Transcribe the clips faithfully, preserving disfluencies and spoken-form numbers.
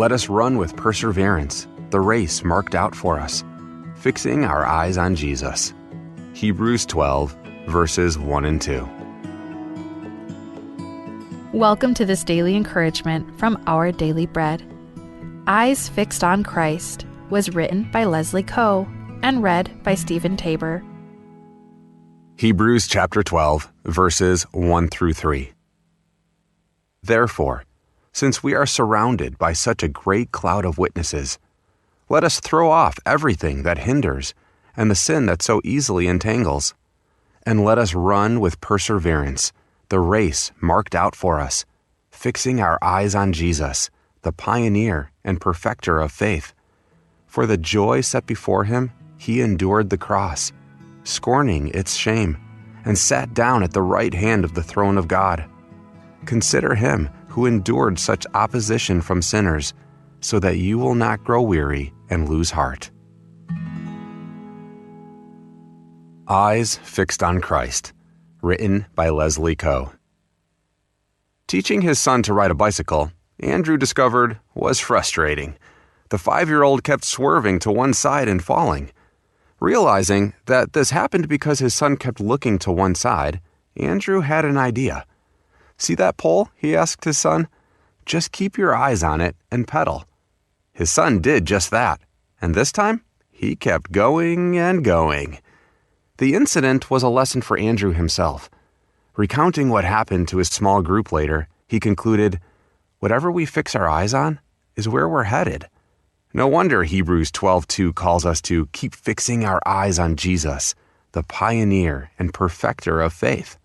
Let us run with perseverance the race marked out for us, fixing our eyes on Jesus. Hebrews twelve, verses one and two. Welcome to this daily encouragement from Our Daily Bread. Eyes Fixed on Christ was written by Leslie Koh and read by Stephen Tabor. Hebrews chapter twelve, verses one through three. Therefore, since we are surrounded by such a great cloud of witnesses, let us throw off everything that hinders and the sin that so easily entangles, and let us run with perseverance the race marked out for us, fixing our eyes on Jesus, the pioneer and perfecter of faith. For the joy set before him, he endured the cross, scorning its shame, and sat down at the right hand of the throne of God. Consider him who endured such opposition from sinners, so that you will not grow weary and lose heart. Eyes Fixed on Christ, written by Leslie Koh. Teaching his son to ride a bicycle, Andrew discovered, was frustrating. The five-year-old kept swerving to one side and falling. Realizing that this happened because his son kept looking to one side, Andrew had an idea. "See that pole?" he asked his son. "Just keep your eyes on it and pedal." His son did just that, and this time, he kept going and going. The incident was a lesson for Andrew himself. Recounting what happened to his small group later, he concluded, "Whatever we fix our eyes on is where we're headed." No wonder Hebrews twelve two calls us to keep fixing our eyes on Jesus, the pioneer and perfecter of faith.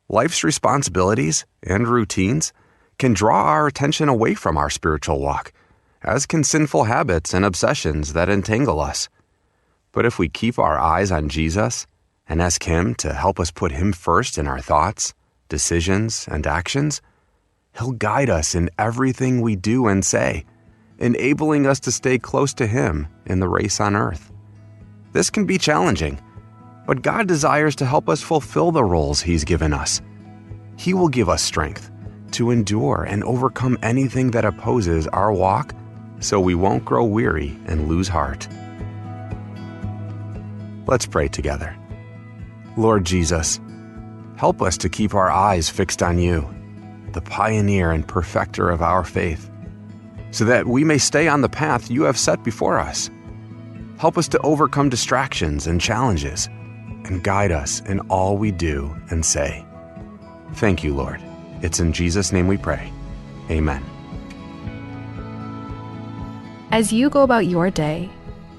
Life's responsibilities and routines can draw our attention away from our spiritual walk, as can sinful habits and obsessions that entangle us. But if we keep our eyes on Jesus and ask Him to help us put Him first in our thoughts, decisions, and actions, He'll guide us in everything we do and say, enabling us to stay close to Him in the race on earth. This can be challenging, but God desires to help us fulfill the roles He's given us. He will give us strength to endure and overcome anything that opposes our walk, so we won't grow weary and lose heart. Let's pray together. Lord Jesus, help us to keep our eyes fixed on You, the pioneer and perfecter of our faith, so that we may stay on the path You have set before us. Help us to overcome distractions and challenges, and guide us in all we do and say. Thank You, Lord. It's in Jesus' name we pray. Amen. As you go about your day,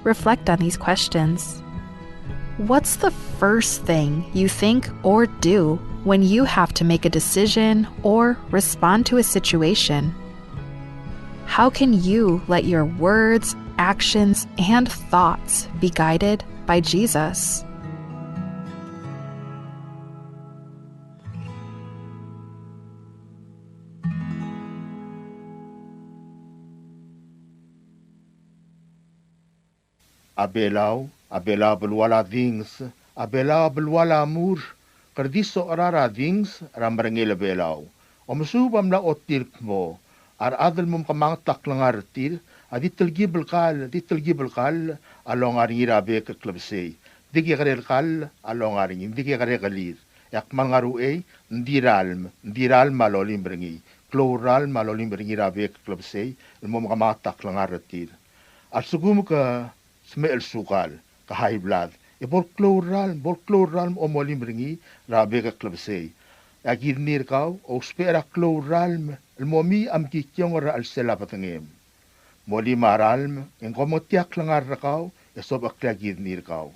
reflect on these questions. What's the first thing you think or do when you have to make a decision or respond to a situation? How can you let your words, actions, and thoughts be guided by Jesus? A Belau, a Belau a belual a dinges, a Belau a belual a mur, ke di sorir a dinges er a merengel a Belau. Omesuub a mla ochotii el kmo a rechad el mo mekemanget a klengar er tir a di telkib el kall, di telkib el kall a longa er ngii er a bek el klebesei. Di kekerei el kall a longa er ngii, di kekerei a kelir. E a kmal ngar er a uchei, ng di ralm, ng di ralm a lolim er ngii. Klou el ralm a lolim er ngii er a bek el klebesei el mo mekemanget a klengar er tir. A lsekum ke smecher el sukal, ke high blood, e bo el klou el ralm, bo el klou el ralm a molim er ngii er a bek el klebesei. E a kidney er kau a ousbech er a klou el ralm el mo mii a mekikiongel er a chelsel a bedengem. Molim a ralm, e ng komengetii a klengar er kau e sobechekl a kidney er kau.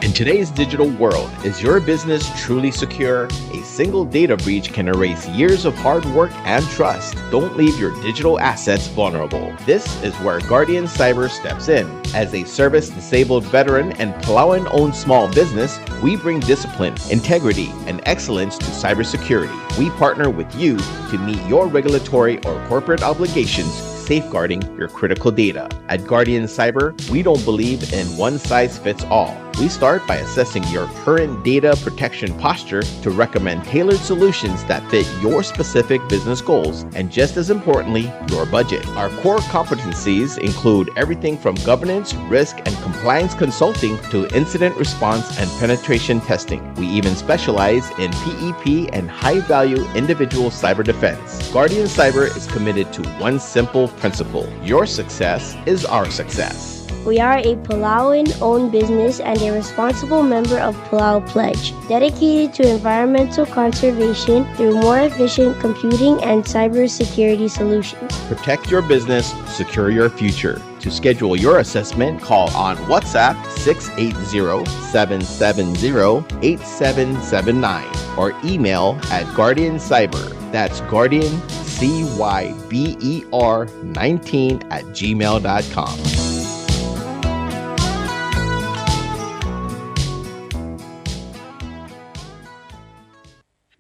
In today's digital world, is your business truly secure? A single data breach can erase years of hard work and trust. Don't leave your digital assets vulnerable. This is where Guardian Cyber steps in. As a service-disabled veteran and Palauan-owned small business, we bring discipline, integrity, and excellence to cybersecurity. We partner with you to meet your regulatory or corporate obligations, safeguarding your critical data. At Guardian Cyber, we don't believe in one size fits all. We start by assessing your current data protection posture to recommend tailored solutions that fit your specific business goals and, just as importantly, your budget. Our core competencies include everything from governance, risk, and compliance consulting to incident response and penetration testing. We even specialize in P E P and high-value individual cyber defense. Guardian Cyber is committed to one simple principle: your success is our success. We are a Palauan owned business and a responsible member of Palau Pledge, dedicated to environmental conservation through more efficient computing and cybersecurity solutions. Protect your business, secure your future. To schedule your assessment, call on WhatsApp six eight zero, seven seven zero, eight seven seven nine or email at Guardian Cyber. That's Guardian C Y B E R nineteen at gmail dot com.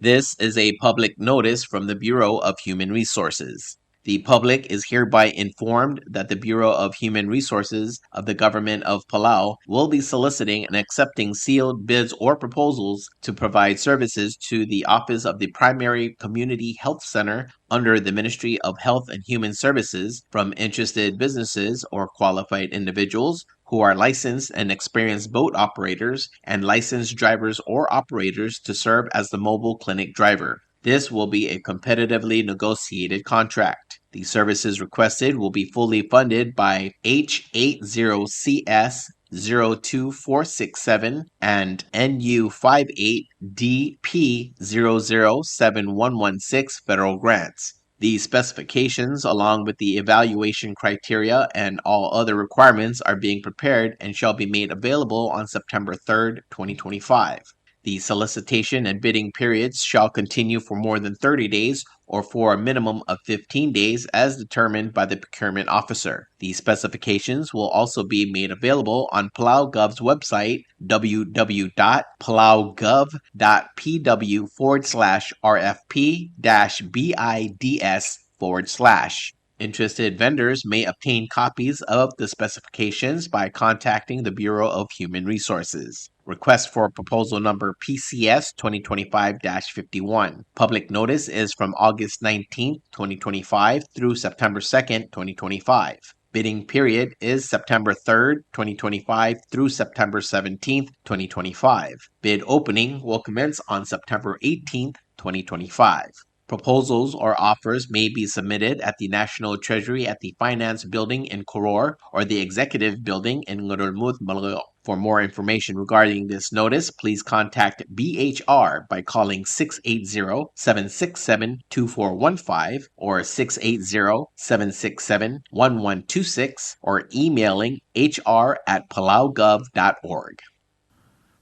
This is a public notice from the Bureau of Human Resources. The public is hereby informed that the Bureau of Human Resources of the Government of Palau will be soliciting and accepting sealed bids or proposals to provide services to the Office of the Primary Community Health Center under the Ministry of Health and Human Services from interested businesses or qualified individuals who are licensed and experienced boat operators and licensed drivers or operators to serve as the mobile clinic driver. This will be a competitively negotiated contract. The services requested will be fully funded by H eight zero C S zero two four six seven and N U five eight D P zero zero seven one one six federal grants. The specifications, along with the evaluation criteria and all other requirements, are being prepared and shall be made available on September third, twenty twenty-five. The solicitation and bidding periods shall continue for more than thirty days or for a minimum of fifteen days as determined by the procurement officer. The specifications will also be made available on Palau Gov's website, w w w dot palau gov dot p w forward slash r f p dash b i d s forward slash. Interested vendors may obtain copies of the specifications by contacting the Bureau of Human Resources. Request for proposal number P C S twenty twenty-five dash fifty-one. Public notice is from August nineteenth, twenty twenty-five through September second, twenty twenty-five. Bidding period is September third, twenty twenty-five through September seventeenth, twenty twenty-five. Bid opening will commence on September eighteenth, twenty twenty-five. Proposals or offers may be submitted at the National Treasury at the Finance Building in Koror or the Executive Building in Ngerulmud, Melekeok. For more information regarding this notice, please contact B H R by calling six eight zero, seven six seven, two four one five or six eight zero, seven six seven, one one two six or emailing H R at palaugov dot org.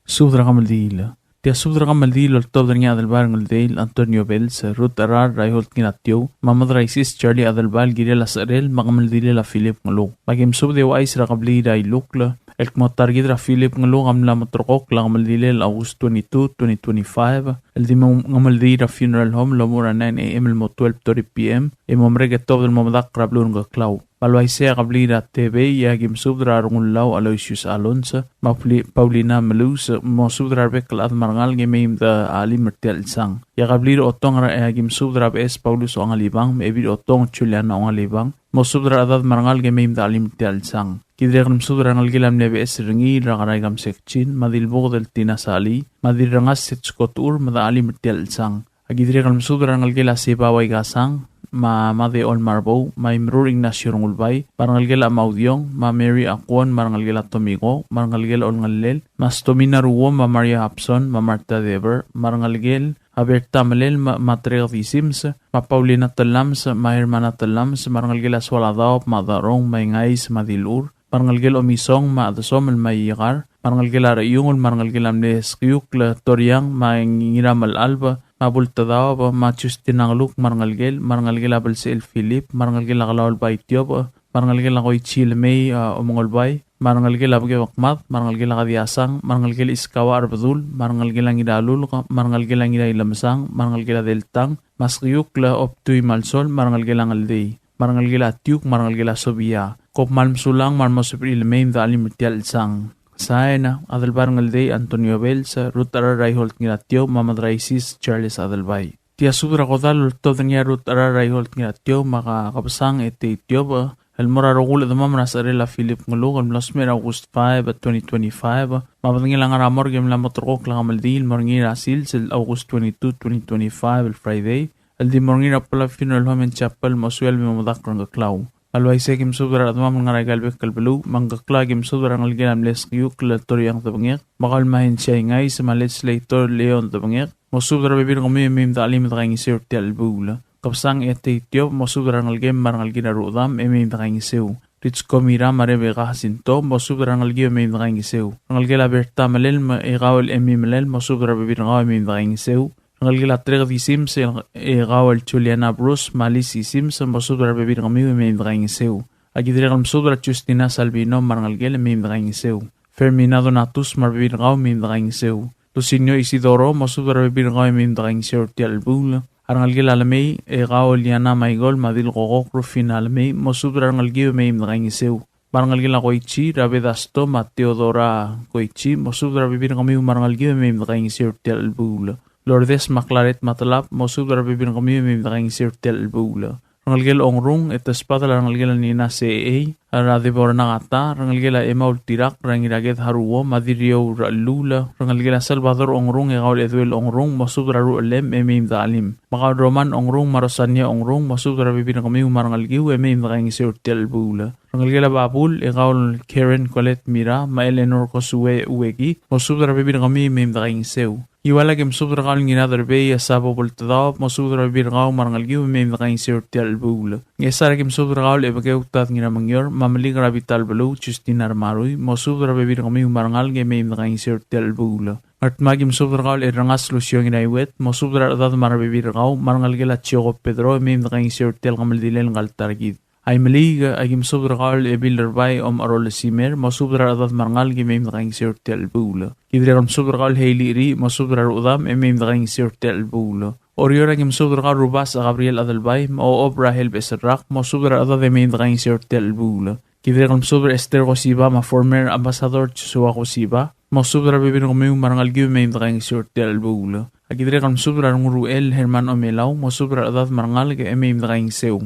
Subed er a kemeldiil. Tia subed er a kemeldiil el oltobed er ngii a Adelbai er a Ngeldei el Antonio Bells, Ruth Erar, Raiholt Ngiratiou, me a Mad er a Isis Charlie Adelbai el kirel a secherel me a kemeldilel a Philip Ngeluk. Me aki mesubed e ouchais er a kebliil er a Ilukl el kmo ta er kid er a Philip Ngeluk a mla moterekokl a kemeldilel a August twenty-two, twenty twenty-five, el di mo kemeldiil er a funeral home el omuchel er a nine A M el mo twelve thirty P M, e mo merek e tobed el mo medakl er a beluu er a Ngkeklau. Me a le uaisei a kebliil er a Tebei, e aki mesubed er a Rengullau Aloysius Alonso, me a Pauli-, Paulina Melus, mosubed er a rebek el chad me a rengalek e mei me de chelim er tia el chelsang. E a kebliil er a Otong, e aki mesubed er a Beches Paulus Ongalibang, me a Ebil Otong Juliana Ongalibang, mosubed er a rechedad me a rengalek e mei me de chelim er tia el chelsang. Ki dirrek el mesubed er a rengelekel a mle Beches er ngii, er a Kerai Kamsek Chin, me a Dilbuked el Tina Sali, me a Dirrengas Setsko Techur, me de chelim er tia el chelsang. Aki dirrek el mesubed er a rengelekel a Seba Waikasang, me a Mad Olmarbou, me a Imrur Ignacio Rengulbai, me a rengelekel a Maudiong, me a Mary Akwon, me a rengelekel a Tomiko, me a rengelekel a Olngellel, me a Stomina Ruo, me a Maria Hapson, me a Martha Deber, me a rengelekel a Berta Melel, me a, me a Trek Disims, me a Paulina Telams, me a Hermana Telams, me a rengelekel a Sualadaob, me a Darong, me a Ingais, me a Dilur, me a rengelekel a Omisong, me a Chedesomel, me a Iekar, me a rengelekel a Rechiungel, me a rengelekel a mle Skiukl Toriang, me a Ngiramelalb, me a Bultedaob, me a Justin Angluk, me a rengelekel, me a rengelekel a Belsechel Philip, me a rengelekel a Kelaol Baitiobech, me a rengelekel a Koichi Lemei, a, Omengolbai, me a rengelekel a Bekebekmad, me a rengelekel a Kadiasang, me a rengelekel a Iskawa Arbedul, me a rengelekel a Ngiralulk, me a rengelekel a Ngirailemesang, me a rengelekel a Deltang, me a Skiukl Obtui Malsol, me a rengelekel a Ngeldei, me a rengelekel a Tiuk, me a rengelekel a Sobia. Kom kmal mesulang, me a lmo sebechir el mei me de chelim er tia el chelsang. Saena, Adelbai Ngeldei Antonio Bells, Ruth Arar Raiholt Ngiratiou, me a Madraisis Charles Adelbai. Tia subed er a kodall el oltobed er ngii a Ruth Arar Raiholt Ngiratiou, me a Kebesang Etei Tiobech, el mo er a rokui el chedemam er a secherel a Philip Ngeluk, el mlo smecher er a August five, twenty twenty-five, me a bedengel a ngar er a morgue e mla mo terrekokl a kemeldiil el mo er ngii er a sils el August twenty-two, twenty twenty-five, el Friday, el di mo er ngii er a Palau Funeral Home and Chapel, mo suelb e mo medakl er a Ngkeklau. Me a le uaisei e aki mesubed er a rechedemam el ngar er aika el bek el beluu, me a Ngkeklau e aki mesubed er a rengelekel a mle Sekiukl el Toriang Debengek, me kau el Mahensiai Ngais, me a Legislator Leon Debengek, mosubed er a rebebil er kemiu e mei me de chelim e de kaingeseu er tia el chelebuul. Kebesang Etei Tiobech, mosubed er a rengelekem me a rengelekir a rudam e mei me de kaingeseu. Ritsko Mira me a Rebecca Jacinto, mosubed er a rengelekiu e mei me de kaingeseu. Rengelekel a Berta Melel me a Ekaol Emi Melel, mosubed er a rebebil er kau e mei me de kaingeseu. Rengelekel a Trek Disims, e Ekaol Juliana Bruce me a Lisi Sims, mosubed er a rebebil er kemiu e mei me de kaingeseu. Aki dirrek el mesubed er a Justina Salvino me a rengelekel e mei me de kaingeseu. Fermina Donatus me a rebebil er kau e mei me de kaingeseu. Lucinio Isidoro, mosubed er a rebebil er kau e mei me de kaingeseu er tia el chelebuul. A rengelekel a Lemei, Ekaol Liana Michael me a Dilkokok Rufina Lemei, mosubed er a rengelekiu e mei me de kaingeseu. Me a rengelekel a Koichi, Rabedasto me a Teodora Koichi, mosubed er a rebebil er kemiu me a rengelekiu e mei me de kaingeseu er tia el chelebuul. Lourdes me a Claret Matelab, mosubed er a rebebil er kemiu e mei me de kaingeseu er tia el chelebuul. Rengelekel Ongrung, e te sbadel a rengelekel a Nina Seei, er a Deborah Nakata, rengelekel a Emaul Tirak, er a Ngiraked Haruo me a Diriou er a Chelula, rengelekel a Salvador Ongrung, Ekaol Eduel Ongrung, mosubed er a ruchelem e mei me de chelim. Me kau el Roman Ongrung me a Rosania Ongrung, mosubed er a rebebil er kemiu me a rengelekiu e mei me de kaingeseu er tia el chelebuul. Rengelekel a Babul, Ekaol Karen Colette Mira me a Eleanor Kosue Ueki, mosubed er a rebebil er kemiu e mei me de kaingeseu. Ngiwal aki mesubed er kau el Ngiradebei, e Sabo Boltedaob, mosubed er a rebebil er kau me a rengelekiu e mei me de kaingeseu er tia el chelebuul. Ngchesar aki mesubed er kau el Ebekeu Tad Ngiramengior me a Melik er a Bital Beluu, Justina Remarui, mosubed er a rebebil er kemiu me a rengalek e mei me de kaingeseu er tia el chelebuul. Ngardmau aki mesubed er kau el Errengas Lucio Ngiraiuet, mosubed er a rechedad me a rebebil er kau me a rengelekel a Chioko Pedro e mei me de kaingeseu er tia el kemeldilel ngka el ta er kid. Aimeliik, aki mesubed er kau el Ebil er Bai Om Arol Simer, mosubed er a rechedad me a rengalek e mei me de kaingeseu er tia el chelebuul. Ki dirrek el mesubed er kau el Heili Ri, mosubed er a rudam e mei me de kaingeseu er tia el chelebuul. Oreor, aki mesubed er kau el Rubasech Gabriel Adelbai me a Ochob Rahel Beserrak, mosubed er a rechedad e mei me de kaingeseu er tia el chelebuul. Ki dirrek el mesubed er a Esther Kosiba me a former Ambassador Joshua Kosiba, mosubed er a rebebil er kemiu me a rengelekiu e mei me de kaingeseu er tia el chelebuul. Aki dirrek el mesubed er a Renguruchel Herman Omelau, mosubed er a rechedad me a rengalek e mei me de kaingeseu.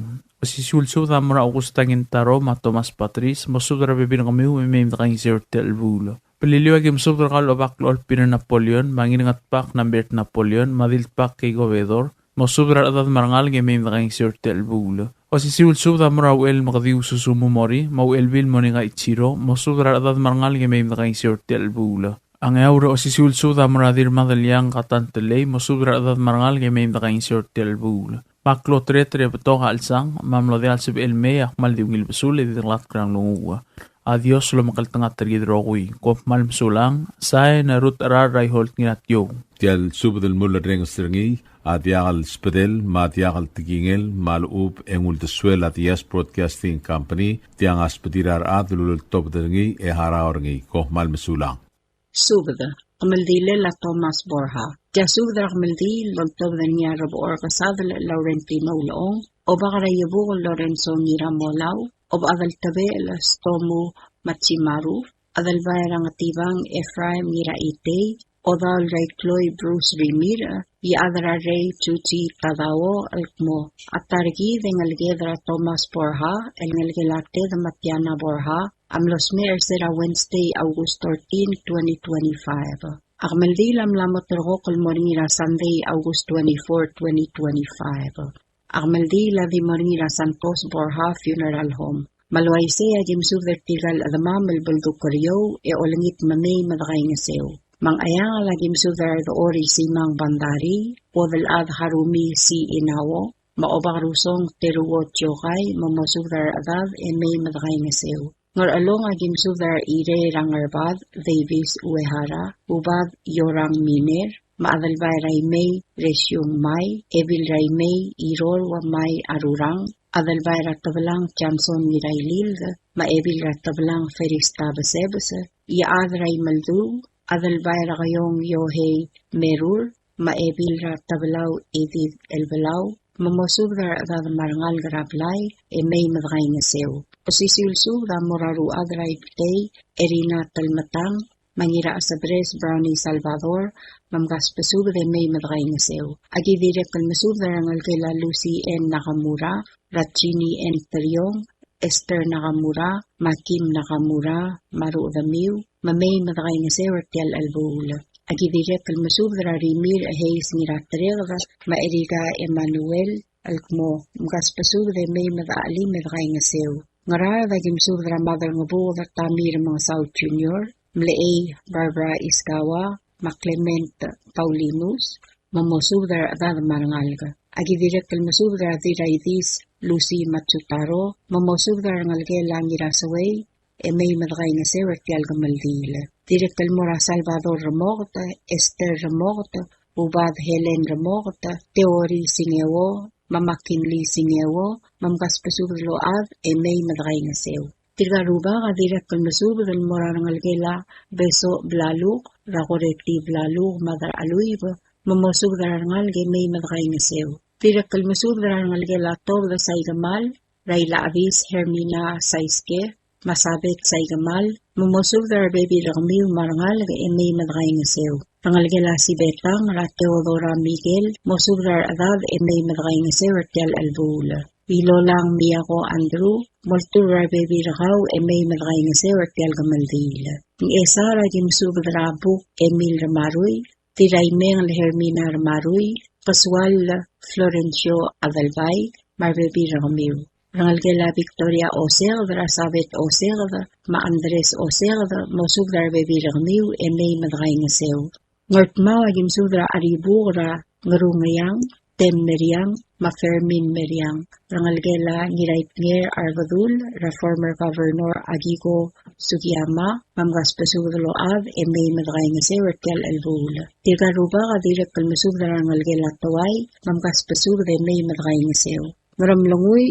Osisiu el subed a mo er a Augusta Kintaro me a Thomas Patris, mosubed er a rebebil er kemiu e mei me de kaingeseu er tia el chelebuul. Beliliou, aki mesubed er kau el Obak el Olbiil er a Napoleon me a Ngirngetbak Nambert Napoleon me a Dilbak Keiko Bedor, mosubed er a rechedad me a rengalek e mei me de kaingeseu er tia el chelebuul. Osisiu el subed a mo er a Uchel Mekediu Susumu Mori me a Uchelbil Monika Ichiro, mosubed er a rechedad me a rengalek e mei me de kaingeseu er tia el chelebuul. A Ngeaur, osisiu el subed a mo er a Dirmadeliang Katan Telei, mosubed er a rechedad me a rengalek e mei me de kaingeseu er tia el chelebuul. Me a klou a tereter e betok a chelsang, me a mlo diak el sebechel el mei a kmal di ungil besul e di denglatk er a nglunguuch. A Dios lomekngeltengat er kid el rokui. Kom kmal mesulang, sain a Ruth Arar Raiholt Ngiratiou. Tia el subed el mulerrenges er ngii a diak el sbedel me a diak el tekingel me a lechub e ng uldesuel a Diaz Broadcasting Company, tiang a sbedir a rechad el uleltobed er ngii e harau er ngii. Kom kmal mesulang. Subed, kemeldilel a Thomas Borja. Tia subed er a kemeldiil el oltobed er ngii a Rebechor Kesadel Laurentino Ulechong, Obak er a Iebukel Lorenzo Ngiramolau, Obechad el Tebechel Stomu Machimaru, Adelbai er a Ngetibang Ephraim Ngiraitei, Odaol er a Ikloi Bruce Rimirch, Iechad er a Rei Chuchi Tadao, el kmo a ta er kid e ngeleked er a Thomas Borja el ngelekel a Ted me a Tiana Borja a mlo smecher er se er a Wednesday, August thirteen, twenty twenty-five. A kemeldiil a mla mo ulterekokl el mo er ngii er a Sunday, August twenty-four, twenty twenty-five. A kemeldiil a di mo er ngii er a Santos Borja Funeral Home. Me a le uaisei e aki mesubed er tirka el chedemam el beldukl er eou e olengit me mei me de kaingeseu. Me a Ngcheangel a ki mesubed er a Rdechor Isimang Bandari, Uodelchad Harumi C. Inao, me a Obakrusong Teruo Tiokai, me mosubed er a rechedad e mei me de kaingeseu. Ngerchelong a ki mesubed er a Irei er a Ngerbad Davis Uehara, Ubad Yorang Miner, me a Adelbai er a Imei Resiung Mai, Ebil er a Imei Iror Uamai Arurang, Adelbai er a Tebelang Johnson Ngirailild, me a Ebil er a Tebelang Ferista Besebes, Iechad er a Imeldu, Adelbai er a Keiong Yohei Merur, me a Ebil er a Tebelau Edith Elbelau, me mosubed er a rechedad me a rengalek er a blai e mei me de kaingeseu. Osisiu el subed a mo er a Ruchad er a Ibtei, Erina Telmetang, me a Ngirachesebres Brownie Salvador, me mkasbesubed e mei me dekaingeseu. Aki dirrek el mesubed er a rengelekel a Lucy N. Nakamura, Rachini N. Teriong, Esther Nakamura, me a Kim Nakamura, me a rechedemiu, me mei me dekaingeseu er tia el chelebuul. Aki dirrek el mesubed er a Rimirch Hayes Ngiratereked, me a Erika Emmanuel, el kmo mkasbesubed e mei me dechelim e dekaingeseu. Ngaraard aki mesubed er a Maderangebuked Tamir Mengesau Junior, Mlechei Barbara Iskawa, me a Clement Paulinus, me mosubed er a rechedad me a rengalek. Aki dirrek el mesubed er a Dirraidis Lucy Matsutaro, me mosubed er a rengelekel a Ngiraseuei, e mei me dekaingeseu er tia el kemeldiil. Dirrek el mo er a Salvador Remoket, Esther Remoket, Ubad Helen Remoket, Teori Singeo, me a McKinley Singeo, me mkasbesubed el ochad e mei me dekaingeseu. Tirka el rubak a dirrek el mesubed el mo er a rengelekel a Besoch Blaluk, er a Koreti Blaluk, me a Deraluib, me mosubed er a rengalek e mei me dekaingeseu. Dirrek el mesubed er a rengelekel a Tobed Saikemal, er a Ilachebis Hermina Saiske, me a Sabeth Saikemal, me mosubed er a rebebil er kemiu me a rengalek e mei me dekaingeseu. Rengelekel a Sibetang, er a Theodora Miguel, mosubed er a rechedad e mei me dekaingeseu er tia el chelebuul. Ilolang Miako Andrew, moltur er a rebebil er kau e mei me dekaingeseu er tia el kemeldiil. Ngchesar aki mesubed er a Buk Emil Remarui, Tiraimeng el Hermina Remarui, Kesual Florencio Adelbai, me a rebebil er kemiu. Rengelekel a Victoria Oseked, er a Sabeth Oseked, me a Andres Oseked, mosubed er a rebebil er kemiu e mei me dekaingeseu. Ngardmau aki mesubed er a Aribuk, er a Ngerungeiang, Tem Meriang, me a Fermin Meriang. Rengelekel a Ngiraitnger Arbedul, er a former governor Akiko Sugiyama, me mkasbesubed el ochad e mei me dekaingeseu er tia el chelebuul. Tirka el rubak a dirrek el mesubed er a rengelekel a Teuai, me mkasbesubed e mei me dekaingeseu. Ngeremlengui,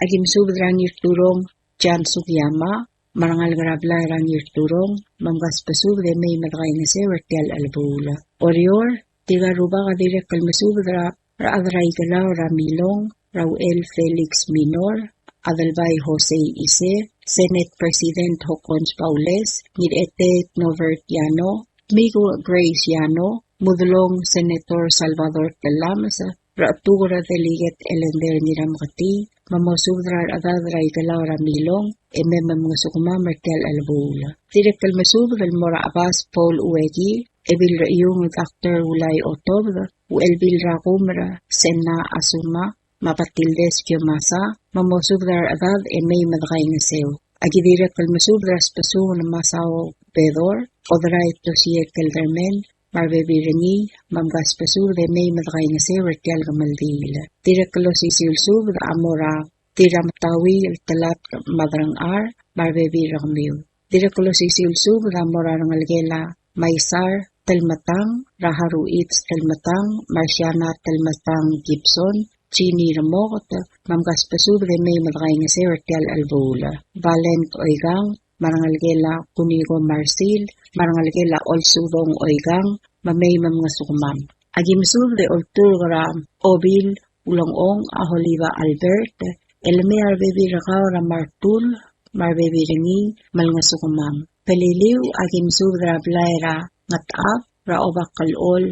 aki mesubed er a Ngirturong Jan Sugiyama, me a rengalek er a blai er a Ngirturong, me mkasbesubed e mei me dekaingeseu er tia el chelebuul. Oreor, tirka el rubak a dirrek el mesubed er a rechad er a Ikelau er a Milong, er a Uchel Felix Minor, Adelbai Jose Ise, Senate President Hokkons Baules, Ngirchetet Norbert Yano, Tmiku Grace Yano, Mudelong Senator Salvador Tellames, Rechetuker Delegate Elender Ngirameketii, me mosubed er a rechedad er a Ikelau er a Milong, e mei me mngesukemam er tia el chelebuul. Dirrek el mesubed el mo er a Chebas Paul Ueki, Ebil er a Iung Doctor Ulai Otobed, Uchelbil er a Kumer Senna Asuma, me a Batildes Kiomasa, me mosubed er a rechedad e mei me dekaingeseu. Aki dirrek el mesubed er a Sbesungel Masao Bedor, Oderai Tosie Kelderman, me a rebebil er ngii, me mkasbesubed e mei me dekaingeseu er tia el kemeldiil. Dirrek el osisiu el subed a mo er a Dirrametaui el Telatk Madrangchar, me a rebebil er kemiu. Dirrek el osisiu el subed a mo er a rengelekel a Maisar Telmetang, er a Haruits Telmetang, Marciana Telmetang Gibson, Jeannie Remoket, me mkasbesubed e mei me dekaingeseu er tia el chelebuul. Valent Oikang, me a rengelekel a Kuniko Marsil, me a rengelekel a Olsudong Oikang, me mei me mngesukemam. Aki mesubed e olturk er a Obil Ulengchong a Oliva Albert, el mei a rebebil er kau er a Martul, me a rebebil er ngii, me lengesukemam. Peliliu, aki mesubed er a blai er a Ngetchab, er a Obak el Chol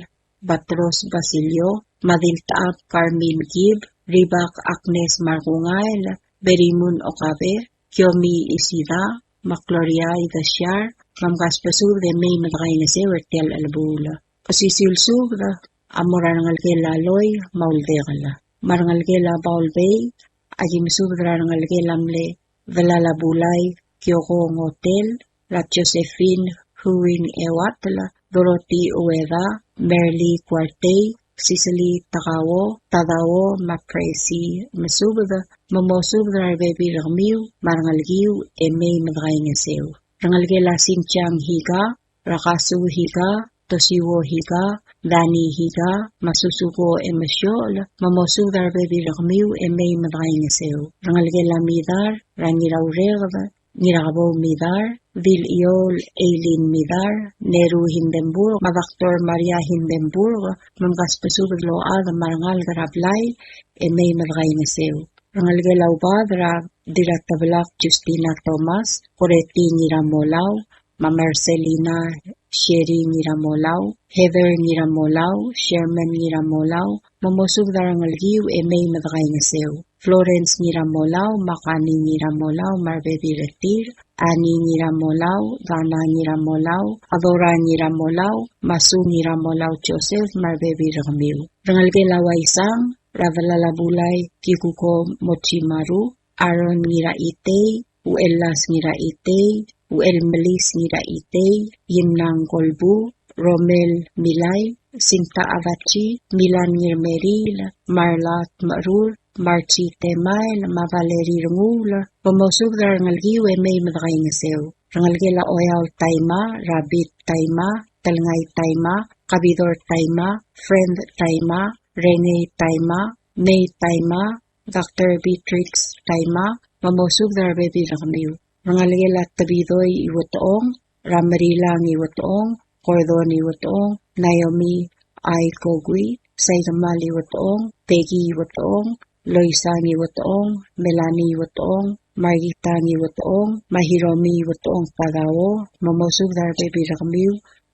Batros Basilio, me a Diltechab Carmen Kib, Ribak Agnes Markungail, Berimun Okabe, Kiomi Isida, me a Gloria Idesiar, me mkasbesubed e mei me dekaingeseu er tia el chelebuul. Osisiu el subed a mo er a rengelekel a Loi me a Uldekel. Me a rengelekel a Baulbei, aki mesubed er a rengelekel a mle Delal a Bulai Kioko Ngotel, er a Josephine Huing Ewatel, Dorothy Ueda, Merly Kuartei, Cicely Takao, Tadao, me a Presi, mesubed, me mosubed er a rebebil er kemiu, me a rengelekiu, e mei me dekaingeseu. Rengelekel a Sinchang Higa, er a Kasu Higa, Tosiwo Higa, Dani Higa, me a Susuko Emesiochel, me mosubed er a rebebil er kemiu, e mei me dekaingeseu. Rengelekel a Midar, er a Ngiraureked, Ngirakebou Midar, Dil Iol Eileen Midar, Neru Hindenburg, me a Doctor Maria Hindenburg, me mkasbesubed el ochad me a rengalek er a blai, e mei me dekaingeseu. Rengelekel a Ubad er a Dirratebelak Justina Thomas, Koreti Ngiramolau, me a Marcelina Sherry Ngiramolau, Heather Ngiramolau, Sherman Ngiramolau, me mosubed er a rengelekiu e mei me dekaingeseu. Florence Ngiramolau, me a Kani Ngiramolau, me a rebebil er tir, Annie Ngiramolau, Dana Ngiramolau, Adora Ngiramolau, me a Su Ngiramolau Joseph, me a rebebil er kemiu. Rengelekel a Uaisang, er a Delalabulai Kikuko Mochimaru, Aaron Ngiraitei, Uelas Ngiraitei, Uelmelis Ngiraitei, Yimnang Kolbu, Romel Milai, Sinta Abachi, Milan Ngirmeriil, Marla Tmerur, Marchi Temael, me a Valerie Renguul, me mosubed er a rengelekiu e mei me dekaingeseu. Rengelekel a Oeaol Taima, Rabit Taima, Telngai Taima, Kabidor Taima, Friend Taima, Rene Taima, Mei Taima, Doctor Beatrix Taima, me mosubed er a rebebil er kemiu. Rengelekel a Tebidoi Iuetong, er a Merilang Iuetong, Gordon Iuetong, Naomi Ai Kogui, Saidemal Iuetong, Peggy Iuetong, Loisang Iuetong, Melanie Iuetong, Margitang Iuetong, me a Hiromi Iuetong Tadao, me mosubed er a rebebil er kemiu,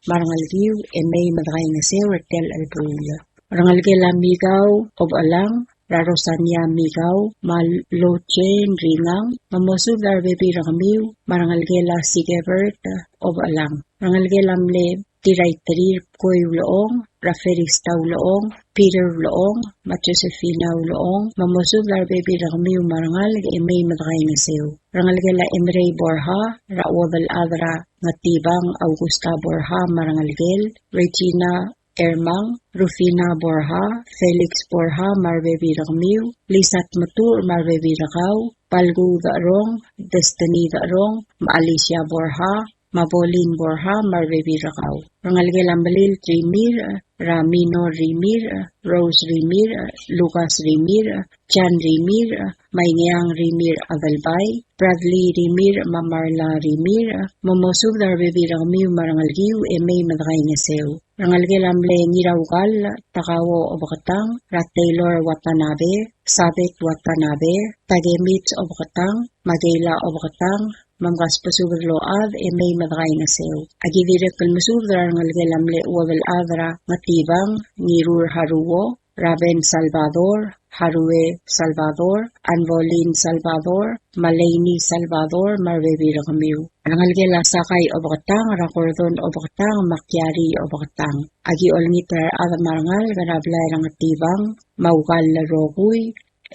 me a rengelekiu, e mei me dekaingeseu er tia el chelebuul. Rengelekel a Mikau Obechelang, er a Rosania Mikau, me a Lochen Ringang, me mosubed er a rebebil er kemiu, me a rengelekel a Sikebert Obechelang. Rengelekel a mle Tiraiterir Koi Ulechong, er a Felista Ulechong, Peter Ulechong, me a Josephina Ulechong, me mosubed er a rebebil er kemiu me a rengalek e mei me dekaingeseu. Rengelekel a Emrei Borja, er a Uodelchad er a Ngetibang Augusta Borja me a rengelekel, Regina Ermang, Rufina Borja, Felix Borja me a rebebil er kemiu, Lisa Tmetuchl me a rebebil er kau, Balku Decherong, Destiny Decherong, me a Alicia Borja, me a Pauline Borja me a rebebil er kau. Rengelekel a Melil Rimirch, er a Mino Rimirch, Rose Rimirch, Lucas Rimirch, Jan Rimirch, me a Ingeang Rimirch Adelbai, Bradley Rimirch, me a Marla Rimirch, me mosubed er a rebebil er kemiu me a rengelekiu e mei me dekaingeseu. Rengelekel a mle Ngiraukall Takao Obeketang, er a Taylor Watanabe, Sabeth Watanabe, Takemich Obeketang, me a Keila Obeketang, me mkasbesubed el ochad e mei me dekaingeseu. Aki dirrek el mesubed er a rengelekel a mle Uodelchad er a Ngetibang, Ngirur Haruo, er a Ben Salvador, Harue Salvador, Anvolin Salvador, me a Leini Salvador, me a rebebil er kemiu. Rengelekel a Sakai Obeketang, er a Gordon Obeketang, me a Kiari Obeketang. Aki olengit er a rechad me a rengalek er a blai er a Ngetibang, me a Ukall el rokui,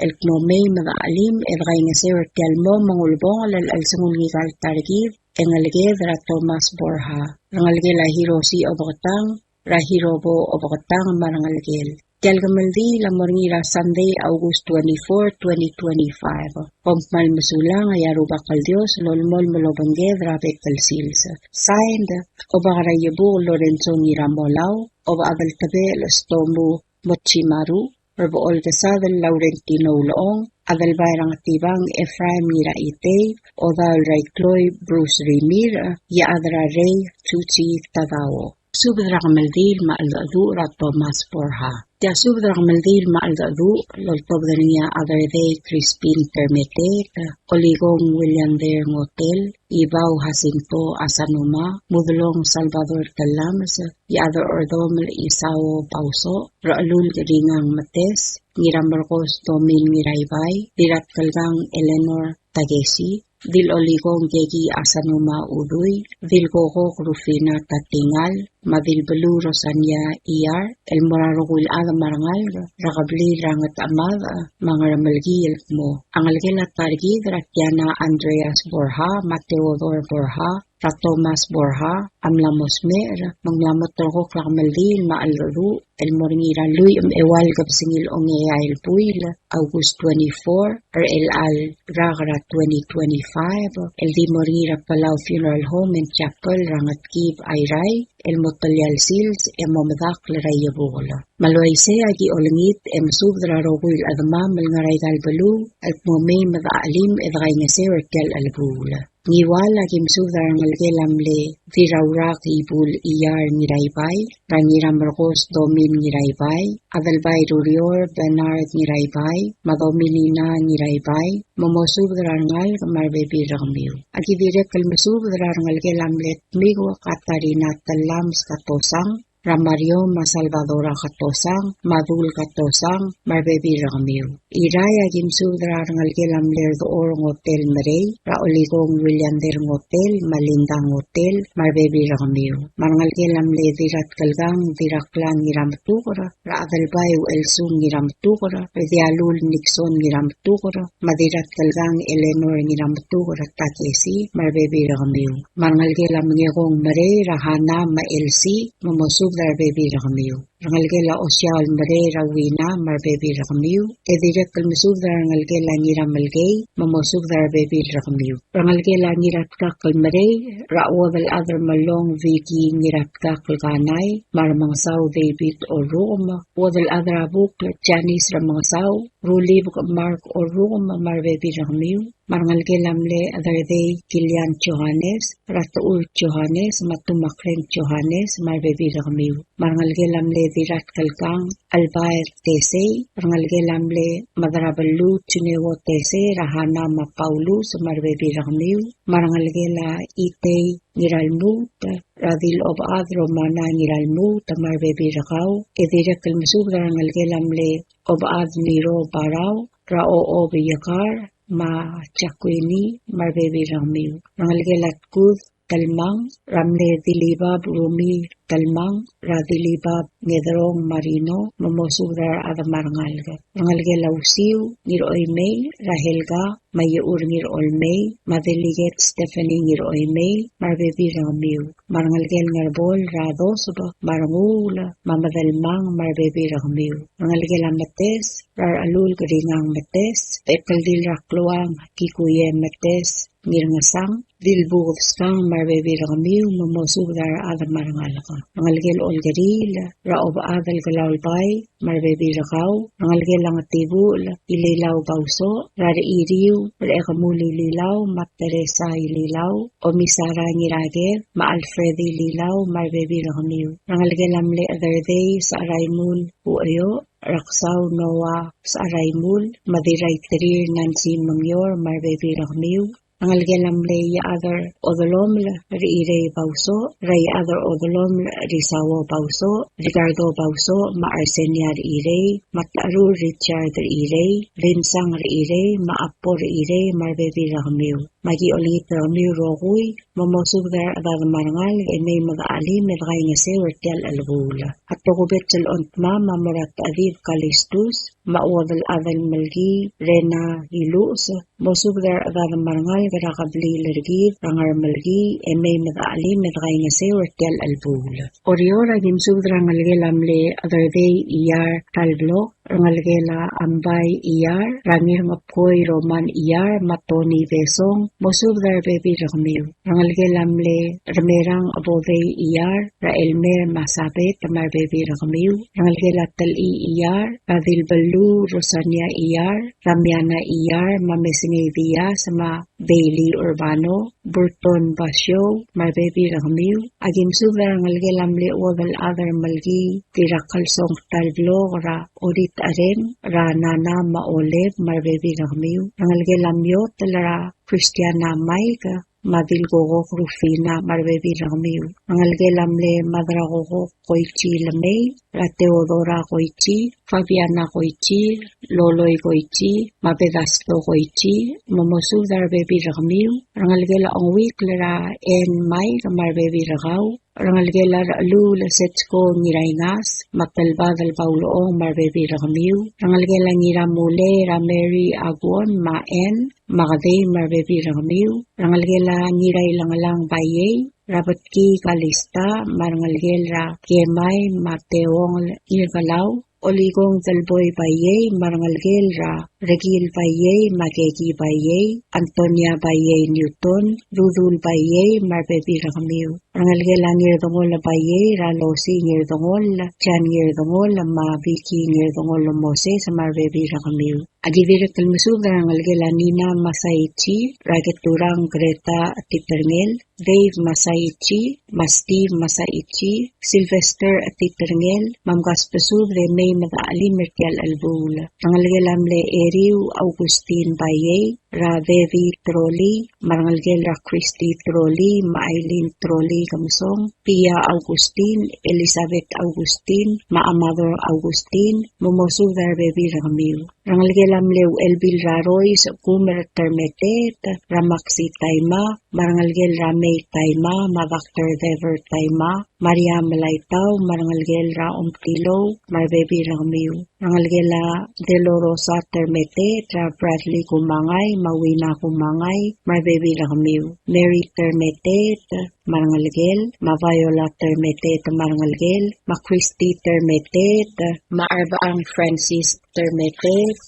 el kmo mei me dechelim e dekaingeseu er tia el mo me ng ulebongel el chelsengul ngika el ta er kid, e ngeleked er a Thomas Borja. Rengelekel a Hiroshi Obeketang, er a Hirobo Obeketang me a rengelekel. Tia el kemeldiil a mo er ngii er a Sunday, August twenty-four, twenty twenty-five. Kom kmal mesulang, e a Rubak el Dios a lolemolem el obengked er a bek el sils. Signed, Obak er a Iebukel Lorenzo Ngiramolau, Obak er a Deltebechel Stomu Mochimaru, Rebechol Kesadel Laurentino Ulechong, Adelbai er a Ngetibang Ephraim Ngiraitei, Odaol er a Ikloi Bruce Rimirch, Iechad er a Rei Chuchi Tadao. Subed er a kemeldiil me a cheldecheduch er a Thomas Borja. Tia subed er a kemeldiil me a cheldecheduch el oltobed er ngii a Aderdei Crispin Termeteet, Olikong William Der Ngotel, Ibau Jacinto Asanuma, Mudelong Salvador Tellames, Iechad er a Ordomel Isao Bauso, Rechelulk Ringang Metes, Ngiramerkos Domin Ngiraibai, Dirratkelkang Eleanor Takesi, Dil Olikong Keki Asanuma Udui, Dil Kokok Rufina Tatingal, me a Dil Beluu Rosania Iyar, el mo er a rokui el chad me a rengalek er a kebliil er a Ngetechemad me a Ngermelkii el kmo a ngelekel a ta er kid er a Tiana Andreas Borja me a Theodore Borja, er a Thomas Borja, a mla mo smecher, me ng mla mo terrekokl a kemeldiil me a cheldecheduch el mo er ngii er a lluich me a eua el kebesengil a ongeai el buil, August twenty-four, er chelecha el rak er a twenty twenty-five, el di mo er ngii er a Palau Funeral Home and Chapel er a Ngetkib, Airai, el mo telia el sils e mo medakl er a Iebukel. Me a le uaisei e aki olengit e mesubed er a rokui el chedemam el ngar er aika el beluu el kmo mei me dechelim e dekaingeseu er tia el chelebuul. Ngiwal a ki mesubed er a rengelekel a mle Dirraurak Ibul Iyar Ngiraibai, er a Ngiramerkos Domin Ngiraibai, Adelbai Rurior Bernard Ngiraibai, me a Dominina Ngiraibai, me mosubed er a rengalek me a rebebil er kemiu. A ki dirrek el mesubed er a rengelekel a mle Tmiko Katarina Tellames Katosang, er a Mario me a Salvador Katosang, me a Dul Katosang, me a rebebil er kemiu. Irrai a ki mesubed er a rengelekel a mle Rdechor Ngotel Merei, er a Olikong Williander Ngotel, me a Linda Ngotel, me a rebebil er kemiu. Me a rengelekel a mle Dirratkelkang Dirraklang Ngirametuker, er a Adelbai Uchelsung Ngirametuker, er a Dialul Nixon Ngirametuker, me a Dirratkelkang Eleanor Ngirametuker Takesi, me a rebebil er kemiu. Me a rengelekel a Mengekong Merei, er a Hana me a Elsie, me mosubed er a rebebil er kemiu. Rengelekel a Osiaol Merei, er a Wina, me a rebebil er kemiu. E dirrek el mesubed er a rengelekel a Ngiramelkei, me mosubed er a rebebil er kemiu. Rengelekel a Ngiratkakl Merei, er a Uodelchad er a Melong Vicky Ngiratkakl Kanai, me a Remengesau David Orrukem, Uodelchad er a Buk Janice Remengesau, Rulibek Mark Orrukem, me a rebebil er kemiu. Me a rengelekel a mle Chederdei Kilian Johannes, er a Techur Johannes, me a Tumakreng Johannes, me a rebebil er kemiu. Me a rengelekel a mle Dirratkelkang Albaer Tesei, rengelekel a mle Medrabeluu Juneo Tesei, er a Hana me a Paulus, me a rebebil er kemiu. Me a rengelekel a Itei Ngiralmuut, er a Dilobechad Romana Ngiralmuut, me a rebebil er kau. E dirrek el mesubed er a rengelekel a mle Obechad Niro Barau, er a Ochob Iekar, me a Jakwini, me a rebebil er kemiu. Rengelekel a Tkud Telmang, er a mle Dilibab Rumi Telmang, er a Dilibab Ngederong Marino, me mosubed er a rechad me a rengalek. Rengelekel a Usiu Ngiroimei, er a Helga, me a Iechur Ngirolmei, me a Delegate Stephanie Ngiroimei, me a rebebil er kemiu. Me a rengelekel Ngerbol, er a Doseb, me a Renguul, me a Medelmang, me a rebebil er kemiu. Rengelekel a Metes, er a Rechelulk Ringang Metes, Ekeldil er a Kluang Kikuie Metes, Ngirngesang, Dilbuked Skang, me a rebebil er kemiu, me mosubed er a rechad me a rengalek. Rengelekel Olkeriil, er a Obechad el Kelaulbai, me a rebebil er kau. Rengelekel a Ngetibuchel Ililau Bausoch, er a Rechiriu, er a Ekemul Ililau, me a Teresa Ililau, Omisara Ngiraked, me a Alfred Ililau, me a rebebil er kemiu. Rengelekel a mle Chederdei Secheraimul Ucheoch, er a Ksau Noah Secheraimul, me a Dirraiterir Nancy Mengior, me a rebebil er kemiu. Rengelekel a mle Iechad er Odelomel er a Irei Bausoch, er a Iechad er Odelomel er a Isao Bausoch, Ricardo Bausoch, me a Arsenia er a Irei, me a Taru Richard er a Irei, Vincent er a Irei, me a Apo er a Irei, me a rebebil er kemiu. Me a ki olengit er kemiu el rokui, me mosubed er a rechedad me a rengalek, e mei me dechelim e dekaingeseu er tia el chelebuul. A tokubets el ongtemam a mo er a Techedib Kalistus, me a Uodelchad el Melkii Rena Iluches, mosubed er a rechedad me a rengalek er a kebliil er kid er a Ngermelkii, e mei me dechelim e dekaingeseu er tia el chelebuul. Oreor a ki mesubed er a rengelekel a mle Chederdei Iyar Talblok, rengelekel a Ambai Iyar, er a Ngirngepkoi Roman Iyar, me a Tony Besong, mosubed er a rebebil er kemiu. Rengelekel a mle Remerang Obodei Iyar, er a Elmer me a Sabet, me a rebebil er kemiu. Rengelekel a Telii Iyar, er a Dilbeluu Rosania Iyar, er a Miana Iyar, me a Mesengei Diaz, me a Bailey Urbano, Burton Basio, me a rebebil er kemiu. A ki mesubed er a rengelekel a mle Uodelchad er a Melkii Dirrakelsong Talblok, er a Orit Arem, er a Nana me a Oleb, me a rebebil er kemiu. Rengelekel a Miotel, er a Christiana Mike, me a Dilkokok Rufina, me a rebebil er kemiu. Rengelekel a mle Madrakokok Koichi Lemei, er a Theodora Koichi, Fabiana Koichi, Loloi Koichi, me a Pedasto Koichi, me mosubed er a rebebil er kemiu. Rengelekel a Ongwikl, er a En Mike, me a rebebil er kau. Rengelekel a Rechelul Setsko Ngiraingas, me a Telbadel Baulechong, me a rebebil er kemiu. Rengelekel a Ngiramulei, er a Mary Aguon, me a En, me a Kedei, me a rebebil er kemiu. Rengelekel a Ngirailengelang Baiei, er a Betki Kalista, me a rengelekel er a Kemai, me a Teongel Ngirkelau. Olikong Delboi Baiei, me a rengelekel er a Rekil Baiei, me a Keki Baiei, Antonia Baiei Newton, Rudul Baiei, me a rebebil er kemiu. Rengelekel a Ngirdengoll Baiei, er a Losi Ngirdengoll, Jan Ngirdengoll, me a Vicky Ngirdengoll Moses, me a rebebil er kemiu. Aki dirrek el mesubed er a rengelekel a Nina Masaichi, er a Keturang Greta Titerngel, Dave Masaichi, me a Steve Masaichi, Sylvester Titerngel, me mkasbesubed e mei me de chelim er tia el chelebuul. Rengelekel a mle Eriu Augustin Baiei, er a Debbie Troli, me a rengelekel er a Christy Troli, me a Aileen Troli Kemesong, Pia Augustin, Elizabeth Augustin, me a Amador Augustin, me mosubed er a rebebil er kemiu. Rengelekel a mle Uchelbil er a Rois, Kumer Termeteet, er a Maxi Taima, me a rengelekel er a Mei Taima, me a Doctor Dever Taima, Maria Melaitau, me a rengelekel er a Omtilou, me a rebebil er kemiu. Rengelekel a Delorosa Termeteet, er a Bradley Kumangai, me a Wina Kumangai, me a rebebil er kemiu. Mary Termeteet, me a rengelekel, me a Viola Termeteet, me a rengelekel, me a Christy Termeteet, me a Arbang Francis Termeteet,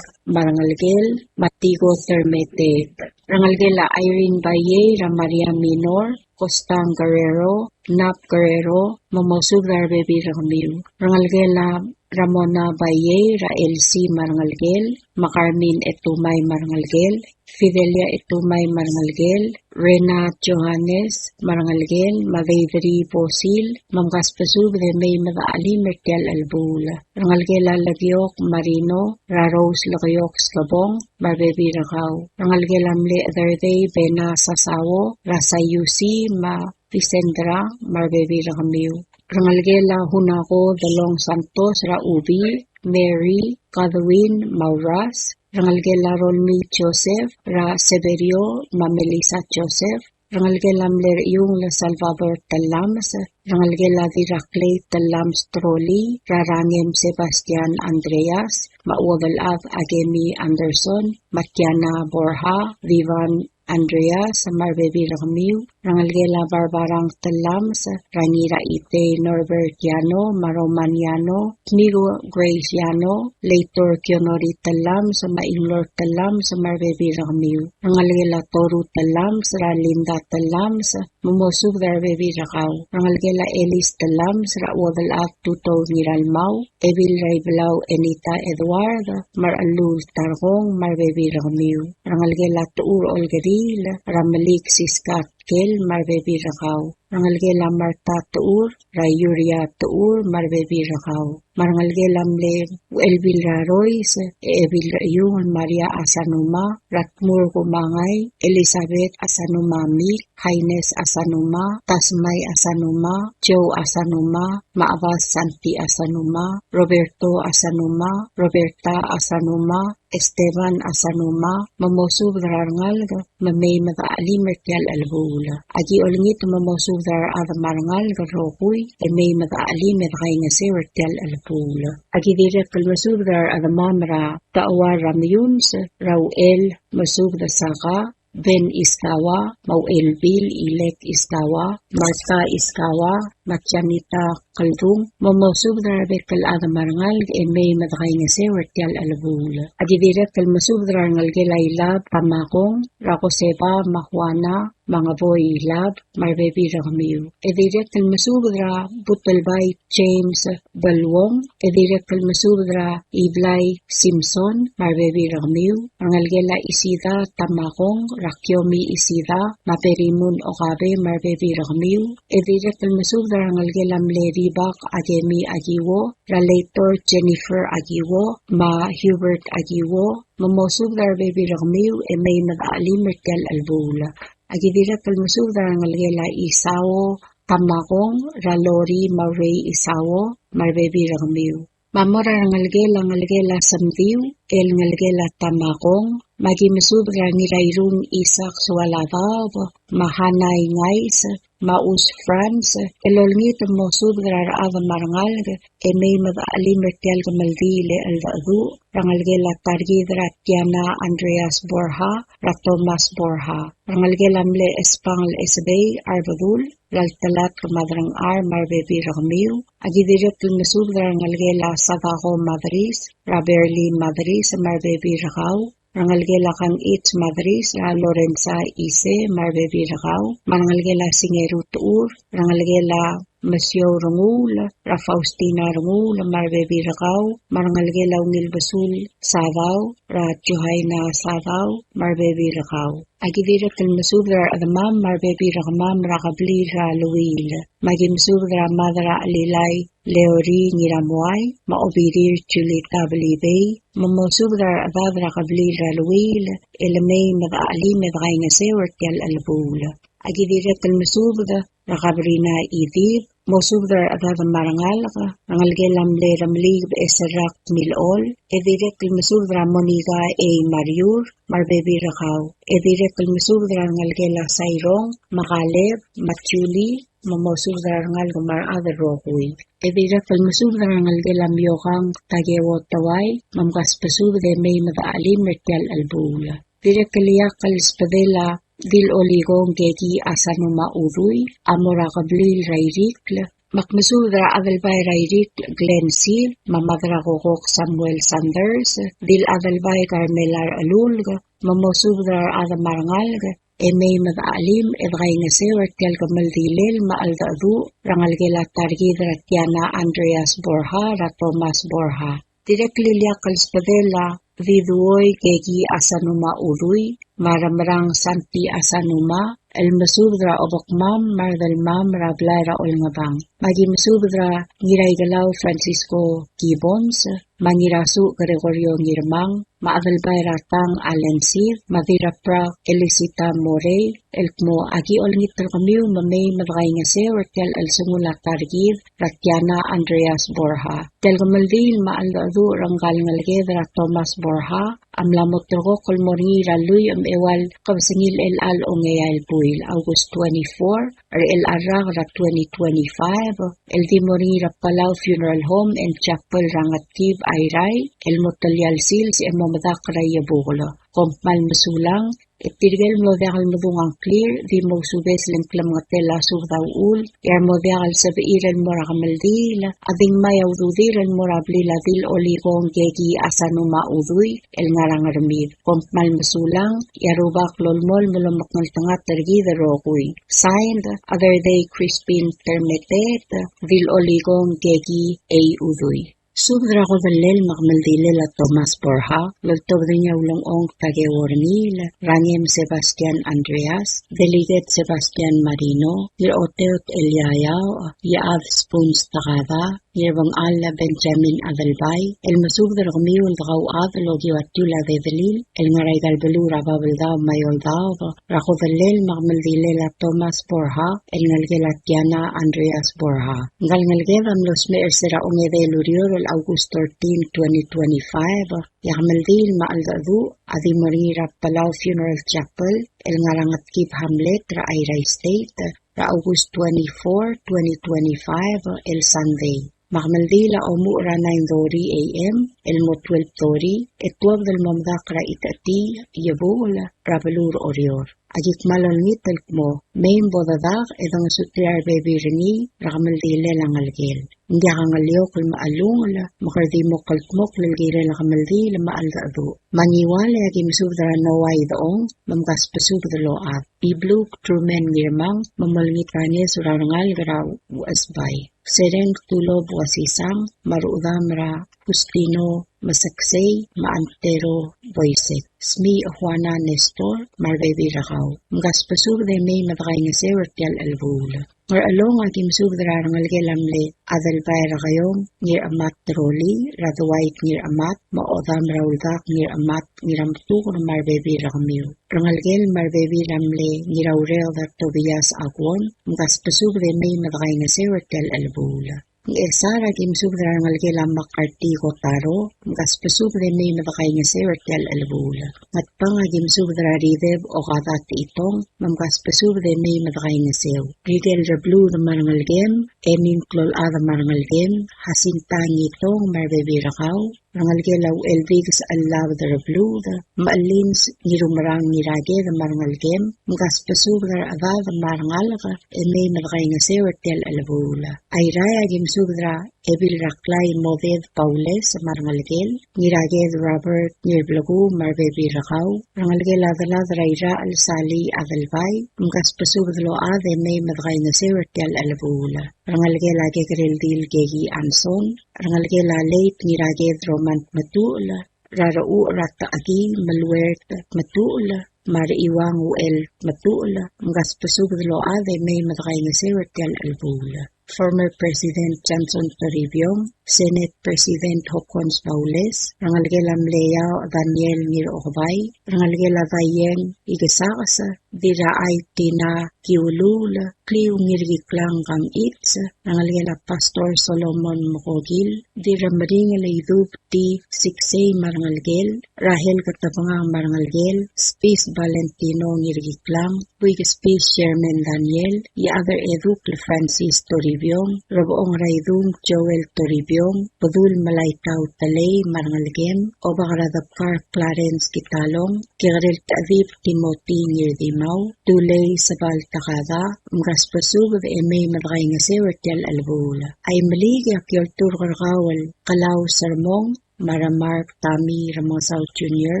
me a rengelekel, me a Tigo Termeteet. Rengelekel a Irene Baiei, er a Maria Minor, Costang Guerrero, Nap Guerrero, me mosubed er a rebebil er kemiu. Rengelekel a Ramona Baiei, er a Elsie me a rengelekel, me a Carmen Etumai me a rengelekel, Fidelia Etumai me a rengelekel, Rena Johannes me a rengelekel, me a Deidri Bosil, me mkasbesubed e mei me de chelim er tia el chelebuul. Rengelekel a Lekiok Marino, er a Rose Lekiok Slebong, me a rebebil er kau. Rengelekel a mle Chederdei Bena Sasao, er a Sayusi, me a Vicendra, me a rebebil er kemiu. Rengelekel a Hunako Delong Santos, er a Ubi, Mary, Catherine, me a Uras. Rengelekel a Rolmi Joseph, er a Severio, me a Melissa Joseph. Rengelekel a mle Iungel Salvador Telames. Rengelekel a Diraklei Telames Troli, er a Rangem Sebastian Andreas, me a Uodelchad Akemi Anderson, me a Tiana Borja, Vivan Andreas, me a rebebil er kemiu. Rengelekel a Barbarang Telames, er a Ngiraitei Norbert Yano, me a Roman Yano, Tmigo Grace Yano, Leitor Kionori Telames, me a Inglor Telames, me a rebebil er kemiu. Rengelekel a Toru Telames, er a Linda Telames, me mosubed er a rebebil er kau. Rengelekel a Elis Telames, er a Uodelchad Tutou Ngiralmau, Ebil er a Ibelau Enita Edward, me a Rechellul Tarkong, me a rebebil er kemiu. Rengelekel a Techur Olkeriil, er a Melik Siska Tkel, me a rebebil er kau. Rengelekel a Marta Techur, er a Yuria Techur, me a rebebil er kau. Me a rengelekel a mle Uchelbil er a Rois, Ebil er a Iungel Maria Asanuma, er a Tmur Kumangai, Elizabeth Asanuma Mik, Haines Asanuma, Tasmai Asanuma, Joe Asanuma, me a Abas Santi Asanuma, Roberto Asanuma, Roberta Asanuma, Esteban Asanuma, me mosubed er a rengalek, me mei me de chelim er tia el chelebuul. Aki olengit me mosubed er a rechad me a rengalek el rokui, e mei me de chelim e de kaingeseu er tia el chelebuul. Aki dirrek el mesubed er a rechedemam er a Taua er a Meyuns, er a Uchel, mesubed er a Saka, Ben Iskawa, me a Uchelbil Ilek Iskawa, Marta Iskawa, me a Janita Keldung, me mosubed er a rebek el chad me a rengalek e mei me de kaingeseu er tia el chelebuul. Aki dirrek el mesubed er a rengelekel a Ilab, Tamakong, er a Koseba, me a Juana, me a Ngeboi Ilab, me a rebebil er kemiu. E dirrek el mesubed er a Butelbai James Beluong, e dirrek el mesubed er a Iblai Simpson, me a rebebil er kemiu. Rengelekel a Isida Tamakong, er a Kiomi Isida, me a Perimun Okabe, me a rebebil er kemiu. E dirrek el mesubed er a rengelekel a mle Ribak Akemi Akiwo, er a Leitor Jennifer Akiwo, me a Hubert Akiwo, me mosubed er a rebebil er kemiu, e mei me de chelim er tia el chelebuul. Aki dirrek el mesubed er a rengelekel a Isao Tamakong, er a Lori me a Urei Isao, me a rebebil er kemiu. Me a mo er a rengelekel a ngelekel a Semdiu, el ngelekel a Tamakong, me aki mesubed er a Ngirairung Isak Sualadaob, me a Hanai Ngais, me a Us Franz, el olengit el mosubed er a rechad me a rengalek, e mei me de chelim er tia el kemeldiil e cheldecheduch, er a ngelekel a ta er kid er a Tiana Andreas Borja, er a Thomas Borja. Er a ngelekel a mle Espangel Esebei, Arbedul, er a Ltelatk me a Derengchar me a rebebil er kemiu. Aki dirrek el mesubed er a rengelekel a Sadako Madris, er a Berly Madris me a rebebil er kau. Rengelekel a Kang H. Madris, er a Lorenza Ise me a rebebil er kau. Me a rengelekel a Singeru Techur, rengelekel a Mesiou Renguul, er a Faustina Renguul, me a rebebil er kau, me a rengelekel a Ungil Besul Sadau, er a Johaina Sadau, me a rebebil er kau. Aki dirrek el mesubed er a rechedemam me a rebebil er kemam er a kebliil er a Luil. Me aki mesubed er a Mad er a Chelilai Leori Ngiramuai, me a Obirir Julita Belibei, me mosubed er a rechedad er a kebliil er a Luil, el mei me de chelim e de kaingeseu er tia el chelebuul. Aki dirrek el mesubed er a Kabrina Idib, mosubed er a rechedad me a rengalek, rengelekel a mle Remeliik Becheserrak Milechol, e dirrek el mesubed er a Monica A. Mariur, me a rebebil er kau, e dirrek el mesubed er a rengelekel a Sairong, me a Kaleb, me a Julie, me mosubed er a rengalek me a rechad el rokui. E dirrek el mesubed er a rengelekel a Miokang Takeo Tawai, me mkasbesubed e mei me de chelim er tia el chelebuul. Dirrek el ileakl el sbedel a Dil Olikong Keki Asanuma Udui, a mo er a kebliil er a Irikl, me ak mesubed er a Adelbai er a Irikl Glenn Seid, me a Mad er a Kokok Samuel Sanders, Dil Adelbai Carmela Rechelulk, me mosubed er a rechad me a rengalek, e mei me de chelim e de kaingeseu er tia el kemeldilel me a cheldecheduch er a rengelekel a ta er kid er a Tiana Andreas Borja, er a Thomas Borja. Dirrek el ileakl el sbedel a Diduoi Keki Asanuma Udui, me a Remerang Santi Asanuma, el mesubed er a obekmam me a redelmam er a blai er a Olngebang. Me aki mesubed er a Ngiraikelau Francisco Gibbons, me a Ngirasuch Gregorio Ngirmang, me a Adelbai er a Tang Allen Seid, me a Dirraprak Elisita Morei, el kmo aki olengit er kemiu me mei me de kaingeseu er tia el chelsengul a ta er kid er a Tiana Andreas Borja. Tia el kemeldiil me a cheldecheduch er ngka el ngeleked er a Thomas Borja a mla mo ulterekokl el mo er ngii er a lluich me a eua el kebesengil er chelecha el ongeai el buil, August twenty-four, er chelecha el rak er a twenty twenty-five, el di mo er ngii er a Palau Funeral Home and Chapel er a Ngetkib, Airai, el mo telia el sils e mo medakl er a Iebukel. Kom kmal mesulang, e tirke el mlo diak el medung a ngklir, di mousubes e ng klemengetel a subed a uchul, e a remo diak el sebechir el mo er a kemeldiil, a di ngmai a ududir el mo er a blil a Dil Olikong Keki Asanuma Udui, el ngar er a Ngermid. Kom kmal mesulang, e a Rubak lolemolem el omekngeltengat er kid el rokui. Signed, Otherday Crispin Termeteet, Dil Olikong Keki A. Udui. Subed er a kodellel me a kemeldilel a Thomas Borja, el oltobed er ngii a Ulengchong Takeo Rengiil, er a Ngem Sebastian Andreas, Delegate Sebastian Marino, Ngiraoteot Elia Yao, Iechad Spuns Takada, Ngirbengchall Benjamin Adelbai, el mesubed er kemiu el dekauchad el okiu a tiul a dedelil el ngar er aika el beluu er a Babeldaob me a Eouldaob, er a kodellel me a kemeldilel a Thomas Borja, el ngelekel a Tiana Andreas Borja. Ngka el ngeleked a mlo smecher er se er a ongedei el ureor el August thirteen, twenty twenty-five, e a kemeldiil me a cheldecheduch a di mo er ngii er a Palau Funeral Chapel, el ngar er a Ngetkib Hamlet, er a Airai State, er a August twenty-four, twenty twenty-five, el Sunday. Me a kemeldiil a omuchel er a nine thirty A M el mo twelve thirty, e tuobed el mo medakl er a Itechetii, Iebukel, er a beluu er Oreor. Aki kmal olengit el kmo mei me bo dedak e dengesuterir a rebebil er ngii er a kemeldilel a ngelekel. Ng diak a ngeliokl me a chelungel, me kede di mo kldmokl el kirel a kemeldiil me a cheldecheduch. Me a Ngiwal e aki mesubed er a Noah Idechong, me mkasbesubed el ochad. Ibluk Truman Ngirmang, me molengit er a ngeso er a rengalek er a Uchesbai. Sereng Tulob Uasisang, me a rechedam er a Justino Meseksei, me a Antero Boisek. Smiich Juana Nestor, me a rebebil er kau. Mkasbesubed e mei me dekaingeseu er tia el chelebuul. Ngerchelong, aki mesubed er a rengelekel a mle Adelbai er a Kaiong Ngirchemat Teroli, er a Dwight Ngirchemat, me a Odam er a Uldak Ngirchemat, Ngiramtuker, me a rebebil er kemiu. Rengelekel me a rebebil a mle Ngiraureod er a Tobias Aguon, mkasbesubed e mei me dekaingeseu er tia el chelebuul. Ngchesar, aki mesubed er a rengelekel a Makarti Kotaro, mkasbesubed e mei me dekaingeseu er tia el chelebuul. Ngatpang, aki mesubed er a Rideb Okada Techitong, me mkasbesubed e mei me dekaingeseu. Rikel Rebluud me a rengelekem, Emin Klolchad me a rengelekem, Jacinta Ngitong me a rebebil er kau, rengelekel a Uchelbik Sechelabed Rebluud, me a Lins Ngirumerang Ngiraked me a rengelekem, mkasbesubed er a rechedad me a rengalek, e mei me dekaingeseu er tia el chelebuul. Airai, aki mesubed er a Ebil er a Klai Moded Baules me a rengelekel, Ngiraked Robert Ngirbleku me a rebebil er kau, rengelekel a delad er a Irachel Sali Adelbai, mkasbesubed el ochad e mei me dekaingeseu er tia el chelebuul. Rengelekel a Kekereldil Keki Anson, rengelekel a Leit Ngiraked Roman Tmetuchl, er a Rechuch er a Techekii Meluert Tmetuchl, me a Rechiuang Uchel Tmetuchl, mkasbesubed el ochad e mei me dekaingeseu er tia el chelebuul. Former President Johnson Toribiong, Senate President Hokkons Baules, rengelekel a mle Iaoch Daniel Ngirokebai, rengelekel a Daieng Ikesakes, Dirrachai Tina Kiuluul, Kliu Ngirkiklang Kangichi, rengelekel a Pastor Solomon Mokokil, Dirremeringel Idub T. Siksei me a rengelekel, Rahel Ketebengang me a rengelekel, Spis Valentino Ngirkiklang, Buik Spis Sherman Daniel, Iechad er a Edukl Francis Toribiong, Rebechong er a Idung Joel Toribiong, Bedul Melaitau Telei me a rengelekem, Obak er a Debkar Clarence Kitalong, Kekerel Techedib Timothy Ngirdimau, Tulei Sebal Takada, mkasbesubed e mei me dekaingeseu er tia el chelebuul. Aimeliik e aki olturk er kau el Kelau Sermong, me a Remark Tommy Remengesau Junior,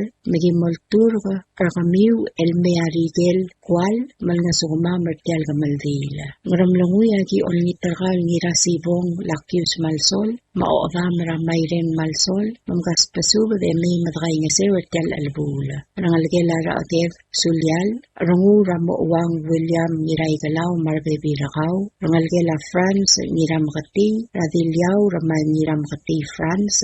me ki mo olturk er kemiu el mei a Rikel Kual, me lengesukemam er tia el kemeldiil. Ngeremlengui e aki olengit er kau el Ngirasibong Lakius Malsol, me a Ochedam er a Mairen Malsol, me mkasbesubed e mei me dekaingeseu er tia el chelebuul. Rengelekel a Recheked Sulial, Rengul er a Mochouang William Ngiraikelau me a rebebil er kau, rengelekel a Franz Ngirameketii, er a Diliau er a Ngirameketii Franz,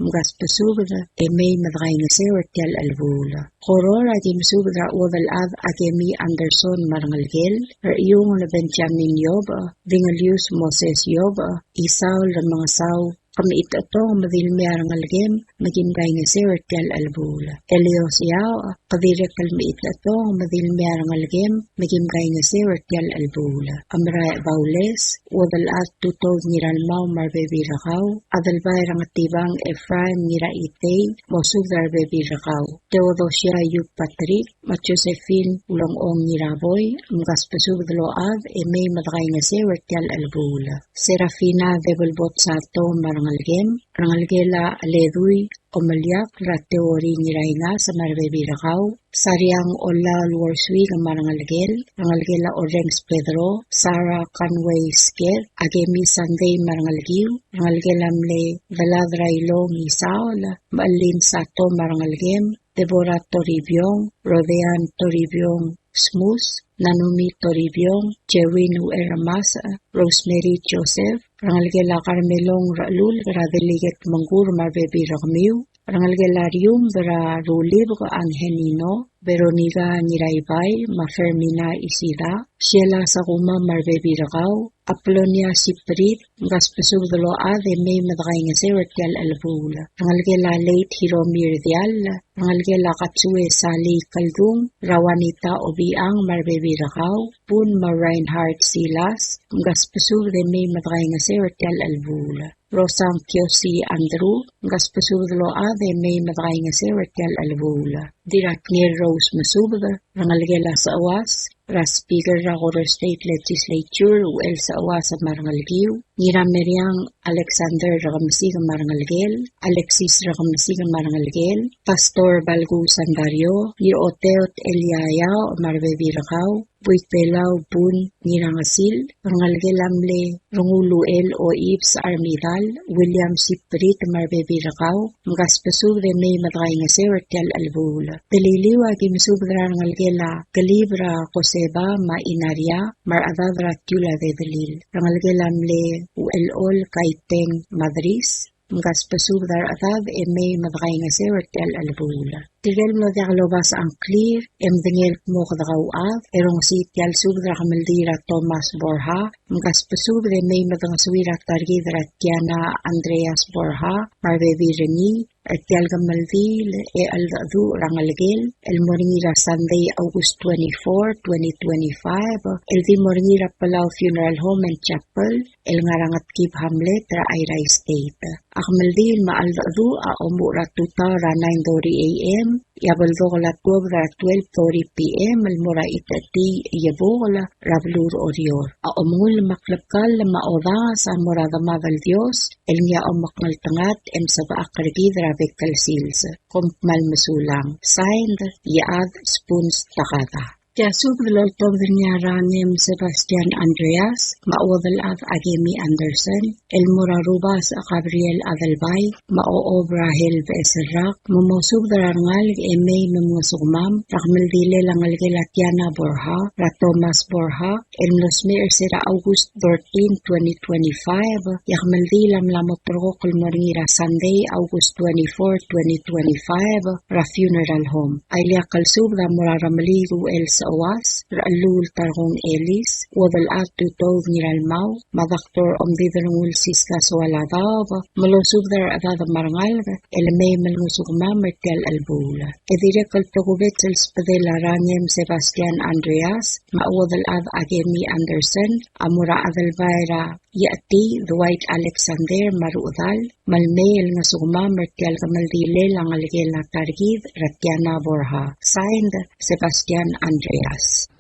mkasbesubed e mei me dekaingeseu er tia el chelebuul. Koror, aki mesubed er a Uodelchad Akemi Anderson me a rengelekel, Rechiungel Benjamin Iobech, Dingelius Moses Iobech, Isaul Remengesau, ke mechitechetong me di le mei a rengelekem me kim kaingeseu er tia el chelebuul. Elios Iaoch, ke dirrek el mechitechetong me di le mei a rengelekem me kim kaingeseu er tia el chelebuul. Amraech Baules, Uodelchad Tutoud Ngiralmau me a rebebil er kau, Adelbai er a Ngetibang Ephraim Ngiraitei, mosubed er a rebebil er kau. Theodosia Iub Patrick, me a Josephine Ulengchong Ngiraboi, mkasbesubed el ochad e mei me dekaingeseu er tia el chelebuul. Serafina Debelbot Sato me a rengelekem, rengelekel a Ledui Omeliak er a Teori Ngiraingas me a rebebil er kau, Sariang Ollal Worswick me a rengelekel, rengelekel a Orrenges Pedro, Sarah Conway Sked, Akemi Sunday me a rengelekiu, rengelekel a mle Delad er a Ilong Isaol, me a Lynn Sato me a rengelekem, Deborah Toribiong, Rodean Toribiong Smus, Nanumi Toribiong, Jerwin Ueramas, Rosemary Joseph, rengelekel a Carmelong Rechelulk er a Delegate Mengkur me a rebebil er kemiu, rengelekel a Rium er a Rulibek Angelino, Veronica Ngiraibai, me a Fermina Isida, Sheila Sakuma me a rebebil er kau, Apolonia Siprit, mkasbesubed el ochad e mei me dekaingeseu er tia el chelebuul. Rengelekel a Leit Hiromi Rdiall, rengelekel a Katsue Sali Keldung, er a Juanita Obichang me a rebebil er kau, Bun me a Reinhard Silas, mkasbesubed e mei me dekaingeseu er tia el chelebuul. Rosang Kiosi Andrew, mkasbesubed el ochad e mei me dekaingeseu er tia el chelebuul. Dirratngel Rose Mesubed, rengelekel a Seuas, er a Speaker er a Koror State Legislature, Uchel Seuas me a rengelekiu, Ngirameriang Alexander Rekemesik me a rengelekel, Alexis Rekemesik me a rengelekel, Pastor Balku Sandario, Ngiroteot Elia Iaoch me a rebebil er kau, Buik Belau Bun Ngirangesil, rengelekel a mle Renguluchel Oibs Armidal, William Siprit me a rebebil er kau, mkasbesubed e mei me dekaingeseu er tia el chelebuul. Beliliou a ki mesubed er a rengelekel a Kelib er a Koseba me a Inaria, me a rechedad er a Tiul a Dedelil. Rengelekel a mle Uchelchol Kaiteng Madris, mkasbesubed a rechedad e mei me dekaingeseu er tia el chelebuul. Tirke el mlo diak lobasech a ngklir, e medengei el kmo kede kauchad, e rongesii tia el subed er a kemeldiil er a Thomas Borja, mkasbesubed e mei me dengesuir a ta er kid er a Tiana Andreas Borja, me a rebebil er ngii, er tia el kemeldiil e cheldecheduch er a ngelekel, el mo er ngii er a Sunday, August twenty-four, twenty twenty-five, el di mo er ngii er a Palau Funeral Home and Chapel, el ngar er a Ngetkib Hamlet er a Airai State. A kemeldiil me a cheldecheduch a omuchel er a tutau er a nine thirty A M, e a beldokel a tuobed er a twelve thirty P M el mo er a Itechetii Iebukel er a beluu er Oreor. A omengull me a klebkall me a odanges a mo er a Demad el Dios el ngii a omekngeltengat e mesebechakl er kid er a bek el sils. Kom kmal mesulang. Signed, Iechad Spuns Takada. Tia subed el oltobed er ngii a Ranem Sebastian Andreas, me a Uodelchad Akemi Anderson, el mo er a Rubasech Gabriel Adelbai, me a Ochob Rahel Becheserrak, me mosubed er a rengalek e mei me mngesukemam er a kemeldilel a ngelekel a Tiana Borja, er a Thomas Borja, el mlo smecher er se er a August thirteen, twenty twenty-five, e a kemeldiil a mla mo terrekokl el mo er ngii er a Sunday, August twenty-four, twenty twenty-five, er a funeral home. A ileakl el subed a mo er a Remeliik Uchel Sechewas, er a Chelluul Tarkong Elis, Uodelchad Tutoud Ngiralmau, me a Doctor Omdidelngull Siska Soaladaob, me losubed er a rechedad me a rengalek, el mei me lngesukemam er tia el chelebuul. E dirrek el tokubets el subedel a Ranem Sebastian Andreas, me a Uodelchad Akemi Anderson, a mo er a Adelbai er a Iechetii Dwight Alexander me a rechedal, me le mei el ngesukemam er tia el kemeldilel a ngelekel a ta er kid er a Tiana Borja. Signed, Sebastian Andreas.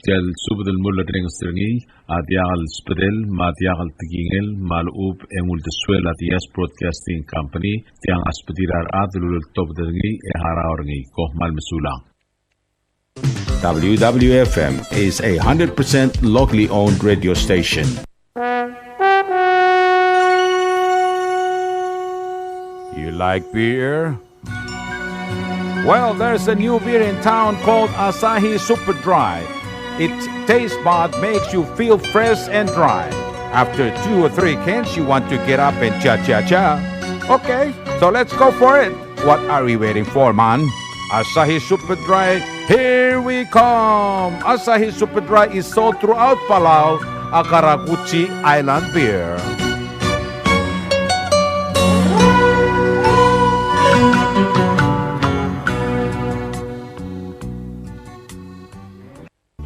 Tia el subed el mulerrenges er ngii a diak el subedel me a diak el tekingel me a lechub e ng uldesuel a Diaz Broadcasting Company, tiang a subedir a rechad el uleltobed er ngii e harau er ngii. Kom kmal mesulang. W W F M is a hundred percent locally owned radio station. You like beer? Well, there's a new beer in town called Asahi Super Dry. Its taste bud makes you feel fresh and dry. After two or three cans, you want to get up and cha-cha-cha. Okay, so let's go for it. What are we waiting for, man? Asahi Super Dry, here we come! Asahi Super Dry is sold throughout Palau, a karakuchi island beer.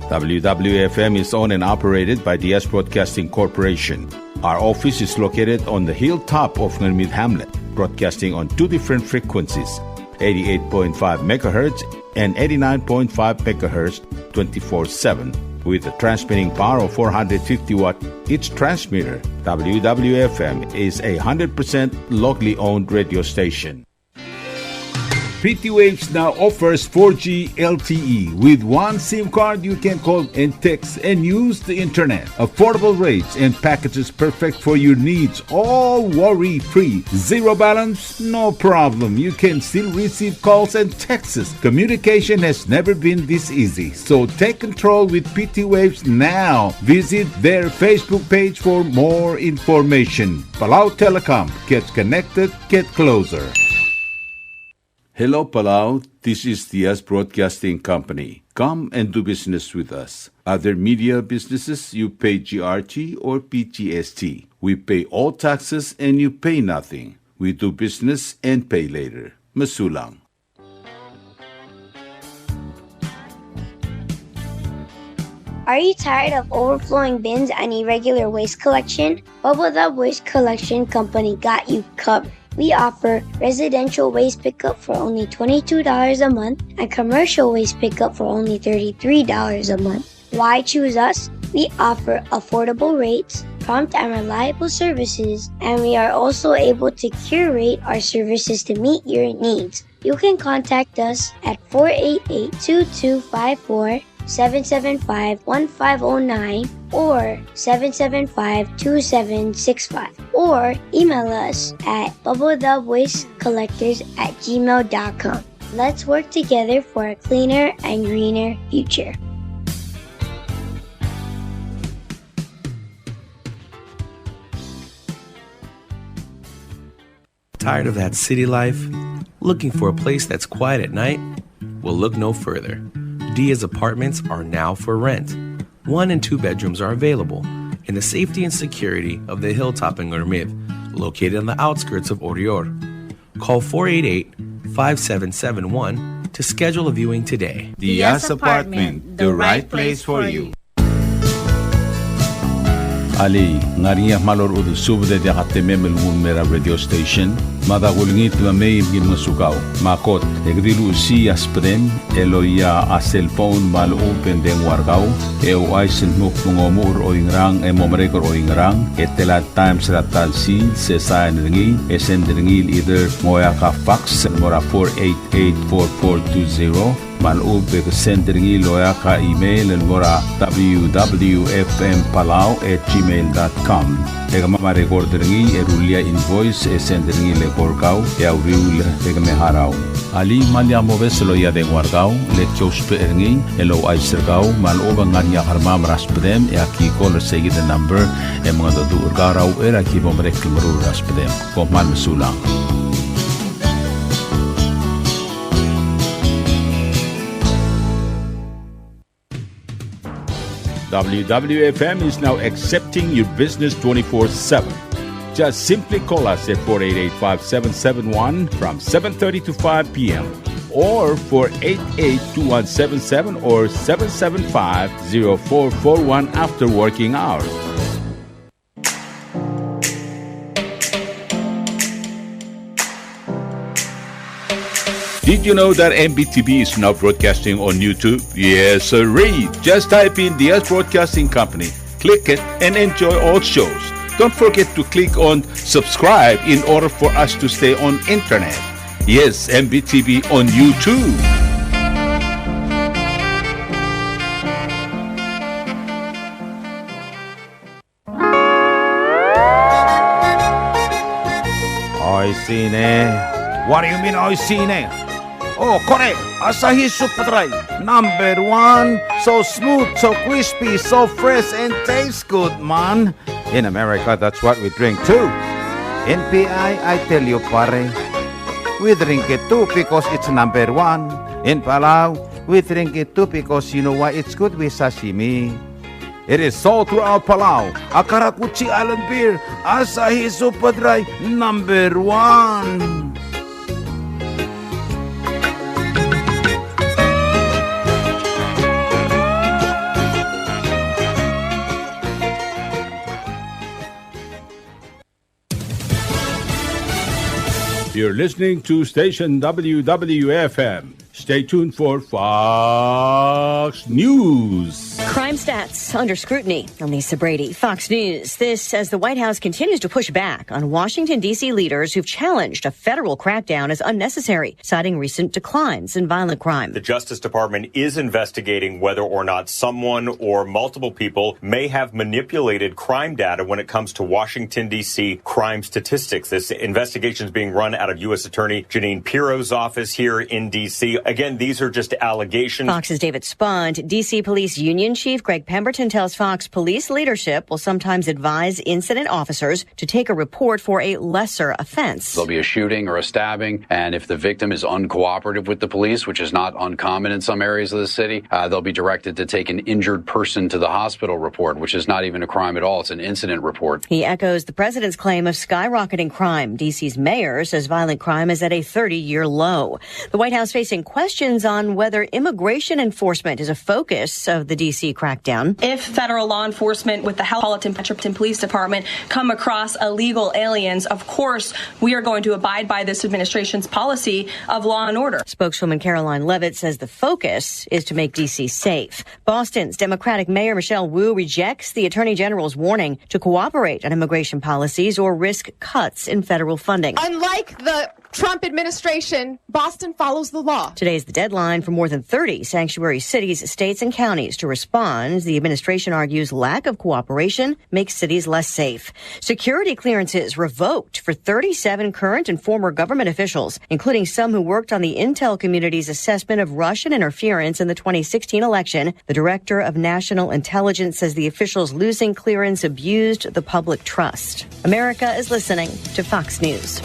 W W F M is owned and operated by Diaz Broadcasting Corporation. Our office is located on the hilltop of Ngermid Hamlet, broadcasting on two different frequencies, eighty-eight point five megahertz and eighty-nine point five megahertz, twenty-four seven, with a transmitting power of four hundred fifty watt each transmitter. W W F M is a hundred percent locally owned radio station. P T Waves now offers four G L T E. With one SIM card, you can call and text and use the internet. Affordable rates and packages perfect for your needs, all worry-free. Zero balance? No problem. You can still receive calls and texts. Communication has never been this easy. So take control with P T Waves now. Visit their Facebook page for more information. Palau Telecom. Get connected. Get closer. Hello, Palau. This is Diaz Broadcasting Company. Come and do business with us. Other media businesses, you pay G R T or P G S T. We pay all taxes and you pay nothing. We do business and pay later. Mesulang. Are you tired of overflowing bins and irregular waste collection? Bubble Dub Waste Collection Company got you covered. We offer residential waste pickup for only twenty-two dollars a month and commercial waste pickup for only thirty-three dollars a month. Why choose us? We offer affordable rates, prompt and reliable services, and we are also able to curate our services to meet your needs. You can contact us at four eight eight, two two five four, seven seven five, one five oh nine or seven seven five, two seven six five, or email us at bubble dub waste collectors at gmail dot com. Let's work together for a cleaner and greener future. Tired of that city life? Looking for a place that's quiet at night? Well, look no further. Diaz Apartments are now for rent. One and two bedrooms are available in the safety and security of the hilltop in Ngermid, located on the outskirts of Oreor. Call four eight eight, five seven seven one to schedule a viewing today. Diaz Apartment, the right place for you. Alii, ng ngar er ngii a kmal orechudel subed e diak a temem el nguu el mei er a radio station? Mada kulengit me mei me ki ngosukau. Me a kot, e ke di luchesii a subedem el oia a cellphone me a lechub e ng dengua er kau, e ouchais el dmu kmo ng omuchel er oingerang e mo merek er oingerang, e tela el times er a ta el sils, e sain er ngii, e send er ngii el either ng oeak a fax el mo er a four eight eight four four two zero, me a lechub e ke send er ngii el oeak a email el mo er a W W F M Palau at gmail dot com. E kemam a record er ngii e rullii a invoice e send er ngii el eko er kau e a uriul e ke me harau. Alii, me lak mobes el oia dengua er kau, le ki ousbech er ngii el ouchais er kau me a lechub e ng ngar er ngii a kermam er a subedem e aki call er seikid el number e mengedecheduch er kau er a uchei er a ki bo merek el meruul er a subedem. Kom kmal mesulang. W W F M is now accepting your business twenty-four seven. Just simply call us at four eight eight, five seven seven one from seven thirty to five P M, or four eight eight, two one seven seven or seven seven five, zero four four one after working hours. Did you know that M B T V is now broadcasting on YouTube? Yes, sirree. Just type in Diaz Broadcasting Company, click it, and enjoy all shows. Don't forget to click on subscribe in order for us to stay on internet. Yes, M B T V on YouTube. Oishii ne. What do you mean, oishii ne? Oh, kore, Asahi Super Dry, number one. So smooth, so crispy, so fresh, and tastes good, man. In America, that's what we drink too. In P I, I tell you, pare, we drink it too because it's number one. In Palau, we drink it too because you know why? It's good with sashimi. It is sold throughout Palau. A karakuchi island beer, Asahi Super Dry, number one. You're listening to station W W F M. Stay tuned for Fox News. Crime stats under scrutiny. I'm Lisa Brady, Fox News. This as the White House continues to push back on Washington, D C leaders who've challenged a federal crackdown as unnecessary, citing recent declines in violent crime. The Justice Department is investigating whether or not someone or multiple people may have manipulated crime data when it comes to Washington, D C crime statistics. This investigation is being run out of U S Attorney Jeanine Pirro's office here in D C. Again, these are just allegations. Fox's David Spunt. D C Police Union Chief Greg Pemberton tells Fox police leadership will sometimes advise incident officers to take a report for a lesser offense. There'll be a shooting or a stabbing, and if the victim is uncooperative with the police, which is not uncommon in some areas of the city, uh, they'll be directed to take an injured person to the hospital report, which is not even a crime at all. It's an incident report. He echoes the president's claim of skyrocketing crime. D C's mayor says violent crime is at a thirty-year low. The White House facing questions on whether immigration enforcement is a focus of the D C crackdown. If federal law enforcement with the Metropolitan Police Department come across illegal aliens, of course, we are going to abide by this administration's policy of law and order. Spokeswoman Karoline Leavitt says the focus is to make D C safe. Boston's Democratic Mayor Michelle Wu rejects the Attorney General's warning to cooperate on immigration policies or risk cuts in federal funding. Unlike the Trump administration, Boston follows the law. Today is the deadline for more than thirty sanctuary cities, states, and counties to respond. The administration argues lack of cooperation makes cities less safe. Security clearances revoked for thirty-seven current and former government officials, including some who worked on the intel community's assessment of Russian interference in the twenty sixteen election. The director of national intelligence says the officials losing clearance abused the public trust. America is listening to Fox News.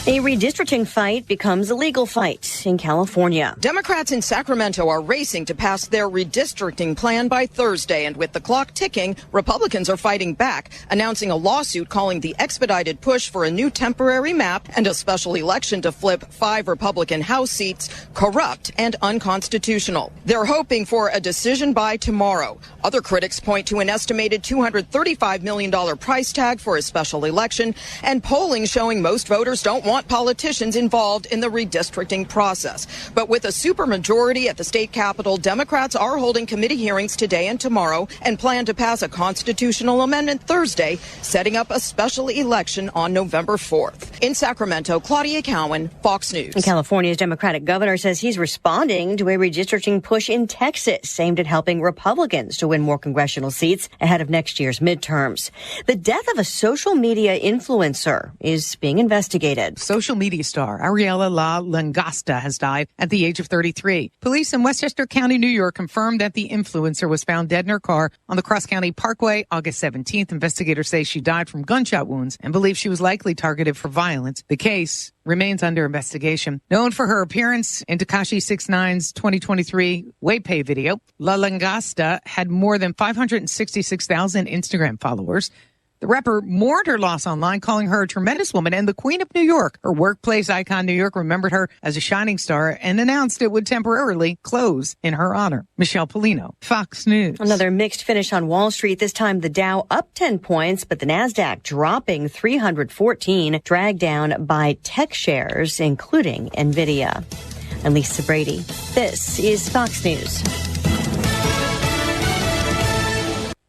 A redistricting fight becomes a legal fight in California. Democrats in Sacramento are racing to pass their redistricting plan by Thursday, and with the clock ticking, Republicans are fighting back, announcing a lawsuit calling the expedited push for a new temporary map and a special election to flip five Republican House seats corrupt and unconstitutional. They're hoping for a decision by tomorrow. Other critics point to an estimated two hundred thirty-five million dollar price tag for a special election and polling showing most voters don't want politicians involved in the redistricting process. But with a supermajority at the state capitol, Democrats are holding committee hearings today and tomorrow and plan to pass a constitutional amendment Thursday, setting up a special election on November fourth. In Sacramento, Claudia Cowan, Fox News. And California's Democratic governor says he's responding to a redistricting push in Texas aimed at helping Republicans to win more congressional seats ahead of next year's midterms. The death of a social media influencer is being investigated. Social media star Ariela La Langosta has died at the age of thirty-three. Police in Westchester County, New York, confirmed that the influencer was found dead in her car on the Cross County Parkway August seventeenth. Investigators say she died from gunshot wounds and believe she was likely targeted for violence. The case remains under investigation. Known for her appearance in Tekashi six nine's twenty twenty-three Way Pay video, La Langosta had more than five hundred sixty-six thousand Instagram followers. The rapper mourned her loss online, calling her a tremendous woman and the Queen of New York. Her workplace, Icon New York, remembered her as a shining star and announced it would temporarily close in her honor. Michelle Pollino, Fox News. Another mixed finish on Wall Street, this time the Dow up ten points, but the Nasdaq dropping three hundred fourteen, dragged down by tech shares, including Nvidia. I'm Lisa Brady. This is Fox News.